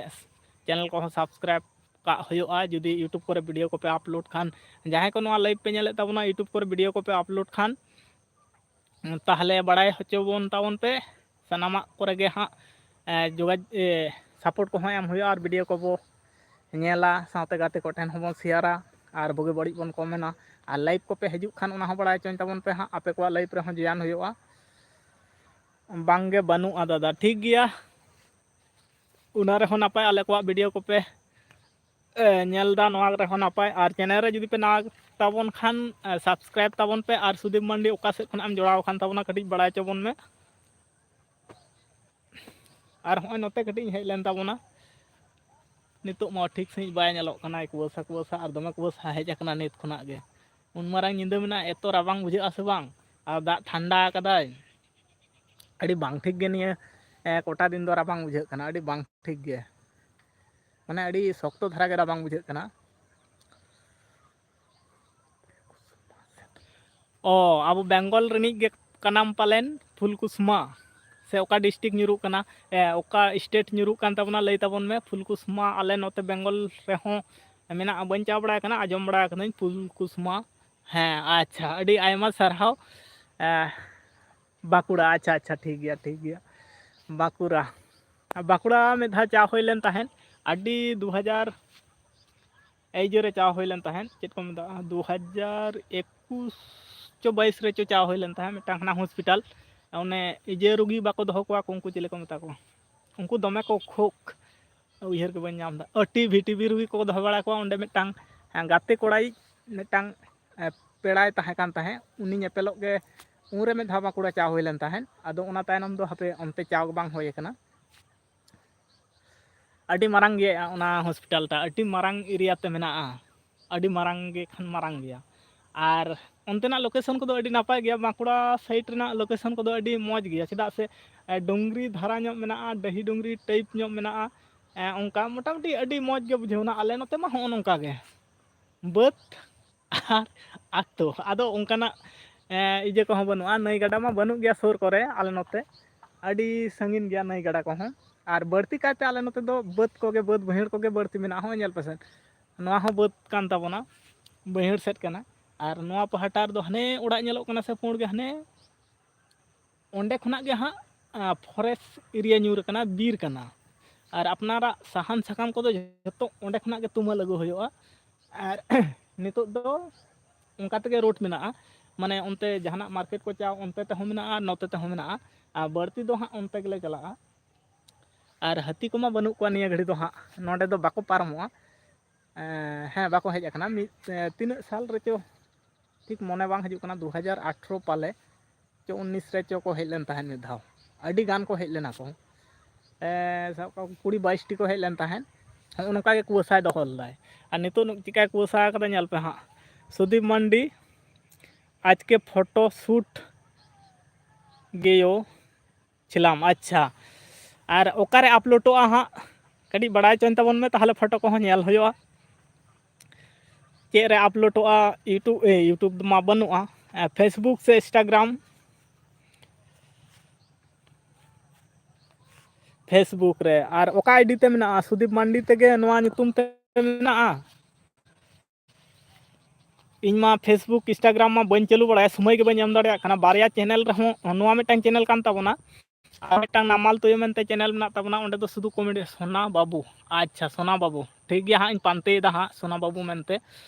ᱪᱮᱱᱮᱞ ᱠᱚᱦᱚᱸ ᱥᱟᱵᱥᱠᱨᱟᱭᱤᱵ ᱠᱟᱜ ᱦᱩᱭᱩᱜᱼᱟ᱾ ᱡᱩᱫᱤ YouTube ᱠᱚᱨᱮ ᱵᱷᱤᱰᱤᱭᱳ ᱠᱚᱯᱮ ᱟᱯᱞᱳᱰ ᱠᱷᱟᱱ, ᱡᱟᱦᱟᱸᱭ ᱠᱚ ᱱᱚᱣᱟ ᱞᱟᱭᱤᱵᱷ ᱯᱮ ᱧᱮᱞᱮᱫ ᱛᱟᱵᱚᱱᱟ, YouTube ᱠᱚᱨᱮ ᱵᱷᱤᱰᱤᱭᱳ ᱠᱚᱯᱮ ᱟᱯᱞᱳᱰ ᱠᱷᱟᱱ, ᱛᱟᱦᱚᱞᱮ ᱵᱟᱲᱟᱭ ᱦᱚᱪᱚ ᱵᱚᱱ ᱛᱟᱵᱚᱱ ᱯᱮ᱾ ᱥᱟᱱᱟᱢᱟᱜ ᱠᱚᱨᱮ ᱜᱮ ᱦᱟᱸᱜ ᱡᱳᱜᱟᱡ ᱥᱟᱯᱳᱨᱴ ᱠᱚᱦᱚᱸ ᱮᱢ ᱦᱩᱭᱩᱜᱼᱟ ᱟᱨ ᱵᱷᱤᱰᱤᱭᱳ ᱠᱚᱵᱚ ᱧᱮᱞᱟ, ᱥᱟᱶᱛᱮ ᱜᱟᱛᱮ ᱠᱚᱴᱷᱮᱱ ᱦᱚᱸᱵᱚᱱ ᱥᱮᱭᱟᱨᱟ ᱟᱨ ᱵᱩᱜᱤ ᱵᱟᱹᱲᱤᱡ ᱵᱚᱱ ᱠᱚᱢᱮᱱᱟ᱾ ᱟᱨ ᱞᱟᱭᱤᱵᱷ ᱠᱚᱯᱮ ᱦᱤᱡᱩᱜ ᱠᱷᱟᱱ ᱚᱱᱟ ᱦᱚᱸ ᱵᱟᱲᱟᱭ ᱦᱚᱪᱚᱧ ᱛᱟᱵᱚᱱ ᱯᱮ ᱦᱟᱸᱜ, ᱟᱯᱮ ᱠᱚᱣᱟᱜ ᱞᱟᱭᱤᱵᱷ ᱨᱮᱦᱚᱸ ᱡᱚᱭᱮᱱ ᱦᱩᱭᱩᱜᱼᱟ᱾ ᱵᱟᱝᱜᱮ ᱵᱟᱹᱱᱩᱜᱼᱟ ᱫᱟᱫᱟ, ᱴᱷᱤᱠ ᱜᱮᱭᱟ᱾ ᱚᱱᱟ ᱨᱮᱦᱚᱸ ᱱᱟᱯᱟᱭ, ᱟᱞᱮ ᱠᱚᱣᱟᱜ ᱵᱷᱤᱰᱤᱭᱳ ᱠᱚᱯᱮ ᱧᱮᱞ ᱮᱫᱟ, ᱱᱚᱣᱟ ᱨᱮᱦᱚᱸ ᱱᱟᱯᱟᱭ᱾ ᱟᱨ ᱪᱮᱱᱮᱞ ᱨᱮ ᱡᱩᱫᱤ ᱯᱮ ᱱᱟᱣᱟ ᱛᱟᱵᱚᱱ ᱠᱷᱟᱱ, ᱥᱟᱵᱥᱠᱨᱟᱭᱤᱵ ᱛᱟᱵᱚᱱ ᱯᱮ᱾ ᱟᱨ ᱥᱩᱫᱤᱯ ᱢᱟᱱᱰᱤ ᱚᱠᱟ ᱥᱮᱫ ᱠᱷᱚᱱᱟᱜ ᱮᱢ ᱡᱚᱲᱟᱣ ᱟᱠᱟᱱ ᱛᱟᱵᱚᱱᱟ, ᱠᱟᱹᱴᱤᱡ ᱵᱟᱲᱟᱭ ᱦᱚᱪᱚ ᱵᱚᱱ ᱢᱮ᱾ ᱟᱨ ᱦᱚᱸᱜᱼᱚᱭ ᱱᱚᱛᱮ ᱠᱟᱹᱴᱤᱡ ᱤᱧ ᱦᱮᱡ ᱞᱮᱱ ᱛᱟᱵᱚᱱᱟ, ᱱᱤᱛᱚᱜ ᱢᱟ ᱴᱷᱤᱠ ᱥᱟᱺᱦᱤᱡ ᱵᱟᱭ ᱧᱮᱞᱚᱜ ᱠᱟᱱᱟ, ᱠᱩᱣᱟᱹᱥᱟ ᱠᱩᱣᱟᱹᱥᱟ ᱟᱨ ᱫᱚᱢᱮ ᱠᱩᱣᱟᱹᱥᱟ ᱦᱮᱡ ᱟᱠᱟᱱᱟ ᱱᱤᱛ ᱠᱷᱚᱱᱟᱜ ᱜᱮ᱾ ᱩᱱ ᱢᱟᱨᱟᱝ ᱧᱤᱫᱟᱹ ᱢᱮᱱᱟᱜᱼᱟ, ᱮᱛᱚ ᱨᱟᱵᱟᱝ ᱵᱩᱡᱷᱟᱹᱜᱼᱟ ᱥᱮ ᱵᱟᱝ, ᱟᱨ ᱫᱟᱜ ᱴᱷᱟᱱᱰᱟ ᱟᱠᱟᱫᱟᱭ᱾ ᱟᱹᱰᱤ ᱵᱟᱝ ᱴᱷᱤᱠ ᱜᱮ ᱱᱤᱭᱟᱹ ᱠᱚᱴᱟ ᱫᱤᱱ ᱫᱚ ᱨᱟᱵᱟᱝ ᱵᱩᱡᱷᱟᱹᱜ ᱠᱟᱱᱟ, ᱟᱹᱰᱤ ᱵᱟᱝ ᱴᱷᱤᱠ ᱜᱮ, ᱢᱟᱱᱮ ᱟᱹᱰᱤ ᱥᱚᱠᱛᱚ ᱫᱷᱟᱨᱟ ᱜᱮ ᱨᱟᱵᱟᱝ ᱵᱩᱡᱷᱟᱹᱜ ᱠᱟᱱᱟ᱾ ᱚ, ᱟᱵᱚ ᱵᱮᱝᱜᱚᱞ ᱨᱤᱱᱤᱡ ᱜᱮ ᱠᱟᱱᱟᱢ ᱯᱟᱞᱮᱱ ᱯᱷᱩᱞᱠᱩᱥᱢᱟ? ᱥᱮ ᱚᱠᱟ ᱰᱤᱥᱴᱨᱤᱠᱴ ᱧᱩᱨᱩᱜ ᱠᱟᱱᱟ, ᱮ, ᱚᱠᱟ ᱥᱴᱮᱴ ᱧᱩᱨᱩᱜ ᱠᱟᱱ ᱛᱟᱵᱚᱱᱟ, ᱞᱟᱹᱭ ᱛᱟᱵᱚᱱ ᱢᱮ᱾ ᱯᱷᱩᱞᱠᱩᱥᱢᱟ ᱟᱞᱮ ᱱᱚᱛᱮ ᱵᱮᱝᱜᱚᱞ ᱨᱮᱦᱚᱸ ᱢᱮᱱᱟᱜᱼᱟ, ᱵᱟᱹᱧ ᱪᱟ ᱵᱟᱲᱟ ᱟᱠᱟᱱᱟ, ᱟᱸᱡᱚᱢ ᱵᱟᱲᱟ ᱟᱠᱟᱫᱟᱹᱧ ᱯᱷᱩᱞᱠᱩᱥᱢᱟ᱾ ᱦᱮᱸ, ᱟᱪᱪᱷᱟ, ᱟᱹᱰᱤ ᱟᱭᱢᱟ ᱥᱟᱨᱦᱟᱣ᱾ ᱮ, ᱵᱟᱸᱠᱩᱲᱟ, ᱟᱪᱪᱷᱟ, ᱟᱪᱪᱷᱟ, ᱴᱷᱤᱠ ᱜᱮᱭᱟ, ᱴᱷᱤᱠ ᱜᱮᱭᱟ᱾ ᱵᱟᱸᱠᱩᱲᱟ, ᱵᱟᱸᱠᱩᱲᱟ ᱢᱤᱫ ᱫᱷᱟᱣ ᱪᱟ ᱦᱩᱭ ᱞᱮᱱ ᱛᱟᱦᱮᱸᱫ, ᱟᱹᱰᱤ ᱫᱩ ᱦᱟᱡᱟᱨ ᱮᱭ ᱡᱳᱨᱮ ᱪᱟ ᱦᱩᱭ ᱞᱮᱱ ᱛᱟᱦᱮᱸᱫ, ᱪᱮᱫ ᱠᱚ ᱢᱮᱛᱟᱜᱼᱟ, ᱫᱩ ᱦᱟᱡᱟᱨ ᱮᱠᱩᱥ ᱪᱚ ᱵᱟᱭᱤᱥ ᱨᱮ ᱪᱚ ᱪᱟ ᱦᱩᱭ ᱞᱮᱱ ᱛᱟᱦᱮᱸᱫ, ᱢᱤᱫᱴᱟᱝ ᱦᱟᱱᱟ ᱦᱚᱥᱯᱤᱴᱟᱞ, ᱚᱱᱮ ᱤᱭᱟᱹ ᱨᱩᱜᱤ ᱵᱟᱠᱚ ᱫᱚᱦᱚ ᱠᱚᱣᱟ ᱠᱚ, ᱩᱱᱠᱩ ᱪᱤᱞᱤ ᱠᱚ ᱢᱮᱛᱟ ᱠᱚᱣᱟ, ᱩᱱᱠᱩ ᱫᱚᱢᱮ ᱠᱚ ᱠᱷᱩᱜ, ᱩᱭᱦᱟᱹᱨ ᱜᱮ ᱵᱟᱹᱧ ᱧᱟᱢ ᱮᱫᱟ, ᱚ, ᱴᱤ ᱵᱷᱤ, ᱴᱤ ᱵᱷᱤ ᱨᱩᱜᱤ ᱠᱚ ᱫᱚᱦᱚ ᱵᱟᱲᱟ ᱠᱚᱣᱟ᱾ ᱚᱸᱰᱮ ᱢᱤᱫᱴᱟᱝ, ᱮ, ᱜᱟᱛᱮ ᱠᱚᱲᱟᱭᱤᱡ ᱢᱤᱫᱴᱟᱝ, ᱮ, ᱯᱮᱲᱟᱭ ᱛᱟᱦᱮᱸ ᱠᱟᱱ ᱛᱟᱦᱮᱸᱫ, ᱩᱱᱤ ᱧᱮᱯᱮᱞᱚᱜ ᱜᱮ ᱩᱱᱨᱮ ᱢᱤᱫ ᱫᱷᱟᱣ ᱵᱟᱸᱠᱩᱲᱟ ᱪᱟ ᱦᱩᱭ ᱞᱮᱱ ᱛᱟᱦᱮᱸᱫ᱾ ᱟᱫᱚ ᱚᱱᱟ ᱛᱟᱭᱱᱚᱢ ᱫᱚ ᱦᱟᱯᱮ ᱚᱱᱛᱮ ᱪᱟ ᱵᱟᱝ ᱦᱩᱭ ᱟᱠᱟᱱᱟ᱾ ᱟᱹᱰᱤ ᱢᱟᱨᱟᱝ ᱜᱮᱭᱟ ᱚᱱᱟ ᱦᱚᱥᱯᱤᱴᱟᱞ ᱴᱟ, ᱟᱹᱰᱤ ᱢᱟᱨᱟᱝ ᱮᱨᱤᱭᱟ ᱛᱮ ᱢᱮᱱᱟᱜᱼᱟ, ᱟᱹᱰᱤ ᱢᱟᱨᱟᱝ ᱜᱮ ᱠᱷᱟᱱ ᱢᱟᱨᱟᱝ ᱜᱮᱭᱟ᱾ ᱟᱨ ᱚᱱᱛᱮᱱᱟᱜ ᱞᱳᱠᱮᱥᱚᱱ ᱠᱚᱫᱚ ᱟᱹᱰᱤ ᱱᱟᱯᱟᱭ ᱜᱮᱭᱟ, ᱵᱟᱸᱠᱩᱲᱟ ᱥᱟᱭᱤᱰ ᱨᱮᱱᱟᱜ ᱞᱳᱠᱮᱥᱚᱱ ᱠᱚᱫᱚ ᱟᱹᱰᱤ ᱢᱚᱡᱽ ᱜᱮᱭᱟ, ᱪᱮᱫᱟᱜ ᱥᱮ, ᱮ, ᱰᱩᱝᱨᱤ ᱫᱷᱟᱨᱟ ᱧᱚᱜ ᱢᱮᱱᱟᱜᱼᱟ, ᱰᱟᱹᱦᱤ ᱰᱩᱝᱨᱤ ᱴᱟᱭᱤᱯ ᱧᱚᱜ ᱢᱮᱱᱟᱜᱼᱟ᱾ ᱮᱸ, ᱚᱱᱠᱟ ᱢᱚᱴᱟᱢᱩᱴᱤ ᱟᱹᱰᱤ ᱢᱚᱡᱽ ᱜᱮ ᱵᱩᱡᱷᱟᱹᱣᱱᱟ᱾ ᱟᱞᱮ ᱱᱚᱛᱮ ᱢᱟ ᱦᱚᱸᱜᱼᱚ ᱱᱚᱝᱠᱟ ᱜᱮ, ᱵᱟᱹᱫᱽ ᱟᱨ ᱟᱹᱛᱩ, ᱟᱫᱚ ᱚᱱᱠᱟᱱᱟᱜ, ᱮᱸ, ᱤᱭᱟᱹ ᱠᱚᱦᱚᱸ ᱵᱟᱹᱱᱩᱜᱼᱟ, ᱱᱟᱹᱭ ᱜᱟᱰᱟ ᱢᱟ ᱵᱟᱹᱱᱩᱜ ᱜᱮᱭᱟ ᱥᱩᱨ ᱠᱚᱨᱮ ᱟᱞᱮ ᱱᱚᱛᱮ, ᱟᱹᱰᱤ ᱥᱟᱺᱜᱤᱧ ᱜᱮᱭᱟ ᱱᱟᱹᱭ ᱜᱟᱰᱟ ᱠᱚᱦᱚᱸ᱾ ᱟᱨ ᱵᱟᱹᱲᱛᱤ ᱠᱟᱭᱛᱮ ᱟᱞᱮ ᱱᱚᱛᱮ ᱫᱚ ᱵᱟᱹᱫᱽ ᱠᱚᱜᱮ, ᱵᱟᱹᱫᱽ ᱵᱟᱹᱭᱦᱟᱹᱲ ᱠᱚᱜᱮ ᱵᱟᱹᱲᱛᱤ ᱢᱮᱱᱟᱜᱼᱟ᱾ ᱦᱚᱸᱜᱼᱚᱭ ᱧᱮᱞ ᱯᱮᱥᱮ, ᱱᱚᱣᱟ ᱦᱚᱸ ᱵᱟᱹᱫᱽ ᱠᱟᱱ ᱛᱟᱵᱚᱱᱟ, ᱵᱟᱹᱭᱦᱟᱹᱲ ᱥᱮᱫ ᱠᱟᱱᱟ᱾ ᱟᱨ ᱱᱚᱣᱟ ᱯᱟᱦᱴᱟ ᱨᱮᱫᱚ ᱦᱟᱱᱮ ᱚᱲᱟᱜ ᱧᱮᱞᱚᱜ ᱠᱟᱱᱟ ᱥᱮ ᱯᱩᱸᱰ ᱜᱮ, ᱦᱟᱱᱮ ᱚᱸᱰᱮ ᱠᱷᱚᱱᱟᱜ ᱜᱮ ᱦᱟᱸᱜ, ᱟ, forest area ᱧᱩᱨ ᱟᱠᱟᱱᱟ, ᱵᱤᱨ ᱠᱟᱱᱟ᱾ ᱟᱨ ᱟᱯᱱᱟᱨᱟᱜ ᱥᱟᱦᱟᱱ ᱥᱟᱠᱟᱢ ᱠᱚᱫᱚ ᱡᱷᱚᱛᱚ ᱚᱸᱰᱮ ᱠᱷᱚᱱᱟᱜ ᱜᱮ ᱛᱩᱢᱟᱹᱞ ᱟᱹᱜᱩ ᱦᱩᱭᱩᱜᱼᱟ᱾ ᱟᱨ ᱱᱤᱛᱚᱜ ᱫᱚ ᱚᱱᱠᱟ ᱛᱮᱜᱮ road ᱢᱮᱱᱟᱜᱼᱟ, ᱢᱟᱱᱮ ᱚᱱᱛᱮ ᱡᱟᱦᱟᱱᱟᱜ market ᱠᱚ ᱪᱟᱣ ᱚᱱᱛᱮ ᱛᱮᱦᱚᱸ ᱢᱮᱱᱟᱜᱼᱟ, ᱱᱚᱛᱮ ᱛᱮᱦᱚᱸ ᱢᱮᱱᱟᱜᱼᱟ᱾ ᱟᱨ ᱵᱟᱹᱲᱛᱤ ᱫᱚ ᱦᱟᱸᱜ ᱚᱱᱛᱮ ᱜᱮᱞᱮ ᱪᱟᱞᱟᱜᱼᱟ᱾ ᱟᱨ ᱦᱟᱹᱛᱤ ᱠᱚᱢᱟ ᱵᱟᱹᱱᱩᱜ ᱠᱚᱣᱟ ᱱᱤᱭᱟᱹ ᱜᱷᱟᱹᱲᱤ ᱫᱚ ᱦᱟᱸᱜ, ᱱᱚᱸᱰᱮ ᱫᱚ ᱵᱟᱠᱚ ᱯᱟᱨᱚᱢᱚᱜᱼᱟ᱾ ᱮᱸ, ᱦᱮᱸ, ᱵᱟᱠᱚ ᱦᱮᱡ ᱟᱠᱟᱱᱟ᱾ ᱢᱤᱫ, ᱮᱸ, ᱛᱤᱱᱟᱹᱜ ᱥᱟᱞ ᱨᱮᱪᱚ, ᱴᱷᱤᱠ ᱢᱚᱱᱮ ᱵᱟᱝ ᱦᱤᱡᱩᱜ ᱠᱟᱱᱟ, ᱫᱩ ᱦᱟᱡᱟᱨ ᱟᱴᱷᱨᱚ ᱯᱟᱞᱮ ᱪᱚ ᱩᱱᱤᱥ ᱨᱮ ᱪᱚ ᱠᱚ ᱦᱮᱡ ᱞᱮᱱ ᱛᱟᱦᱮᱸᱫ ᱢᱤᱫ ᱫᱷᱟᱣ᱾ ᱟᱹᱰᱤ ᱜᱟᱱ ᱠᱚ ᱦᱮᱡ ᱞᱮᱱᱟ ᱠᱚ᱾ ᱮᱸ, ᱥᱟᱵ ᱠᱟᱜ ᱢᱮ ᱠᱩᱲᱤ ᱵᱟᱭᱤᱥ ᱴᱤ ᱠᱚ ᱦᱮᱡ ᱞᱮᱱ ᱛᱟᱦᱮᱸᱫ᱾ ᱦᱚᱸᱜᱼᱚ ᱱᱚᱝᱠᱟ ᱜᱮ ᱠᱩᱣᱟᱹᱥᱟᱭ ᱫᱚᱦᱚ ᱞᱮᱫᱟᱭ᱾ ᱟᱨ ᱱᱤᱛᱚᱜ ᱪᱤᱠᱟᱭ ᱠᱩᱣᱟᱹᱥᱟ ᱠᱟᱫᱟ ᱧᱮᱞ ᱯᱮ ᱦᱟᱸᱜ᱾ ᱥᱩᱫᱤᱯ ᱢᱟᱱᱰᱤ, ᱟᱡᱠᱮ photo shoot ᱜᱮᱭᱳ ᱪᱷᱤᱞᱟᱢ, ᱟᱪᱪᱷᱟ᱾ ᱟᱨ ᱚᱠᱟᱨᱮ uploadᱚᱜᱼᱟ ᱦᱟᱸᱜ, ᱠᱟᱹᱴᱤᱡ ᱵᱟᱲᱟᱭ ᱦᱚᱪᱚᱧ ᱛᱟᱵᱚᱱ ᱢᱮ, ᱛᱟᱦᱚᱞᱮ photo ᱠᱚᱦᱚᱸ ᱧᱮᱞ ᱦᱩᱭᱩᱜᱼᱟ᱾ ᱪᱮᱫ ᱨᱮ uploadᱚᱜᱼᱟ? YouTube, ᱮ, YouTube ᱢᱟ ᱵᱟᱹᱱᱩᱜᱼᱟ, ᱮ, Facebook ᱥᱮ Instagram? Facebook ᱨᱮ᱾ ᱟᱨ ᱚᱠᱟ ID ᱛᱮ ᱢᱮᱱᱟᱜᱼᱟ? ᱥᱩᱫᱤᱯ ᱢᱟᱱᱰᱤ ᱛᱮᱜᱮ ᱱᱚᱣᱟ ᱧᱩᱛᱩᱢ ᱛᱮ ᱢᱮᱱᱟᱜᱼᱟ? ᱤᱧ ᱢᱟ Facebook, Instagram ᱢᱟ ᱵᱟᱹᱧ ᱪᱟᱹᱞᱩ ᱵᱟᱲᱟᱭᱟ, ᱥᱚᱢᱚᱭ ᱜᱮ ᱵᱟᱹᱧ ᱮᱢ ᱫᱟᱲᱮᱭᱟᱜ ᱠᱟᱱᱟ᱾ ᱵᱟᱨᱭᱟ channel ᱨᱮᱦᱚᱸ ᱱᱚᱣᱟ ᱢᱤᱫᱴᱟᱝ channel ᱠᱟᱱ ᱛᱟᱵᱚᱱᱟ, ᱟᱨ ᱢᱤᱫᱴᱟᱝ ᱱᱟᱢᱟᱞ ᱛᱩᱭᱩ ᱢᱮᱱᱛᱮ channel ᱢᱮᱱᱟᱜ ᱛᱟᱵᱚᱱᱟ, ᱚᱸᱰᱮ ᱫᱚ ᱥᱩᱫᱷᱩ comedy᱾ ᱥᱳᱱᱟ ᱵᱟᱹᱵᱩ, ᱟᱪᱪᱷᱟ, ᱥᱳᱱᱟ ᱵᱟᱹᱵᱩ, ᱴᱷᱤᱠ ᱜᱮᱭᱟ ᱦᱟᱸᱜ, ᱤᱧ ᱯᱟᱱᱛᱮᱭᱮᱫᱟ ᱦᱟᱸᱜ ᱥᱳᱱᱟ ᱵᱟᱹᱵᱩ ᱢᱮᱱᱛᱮ᱾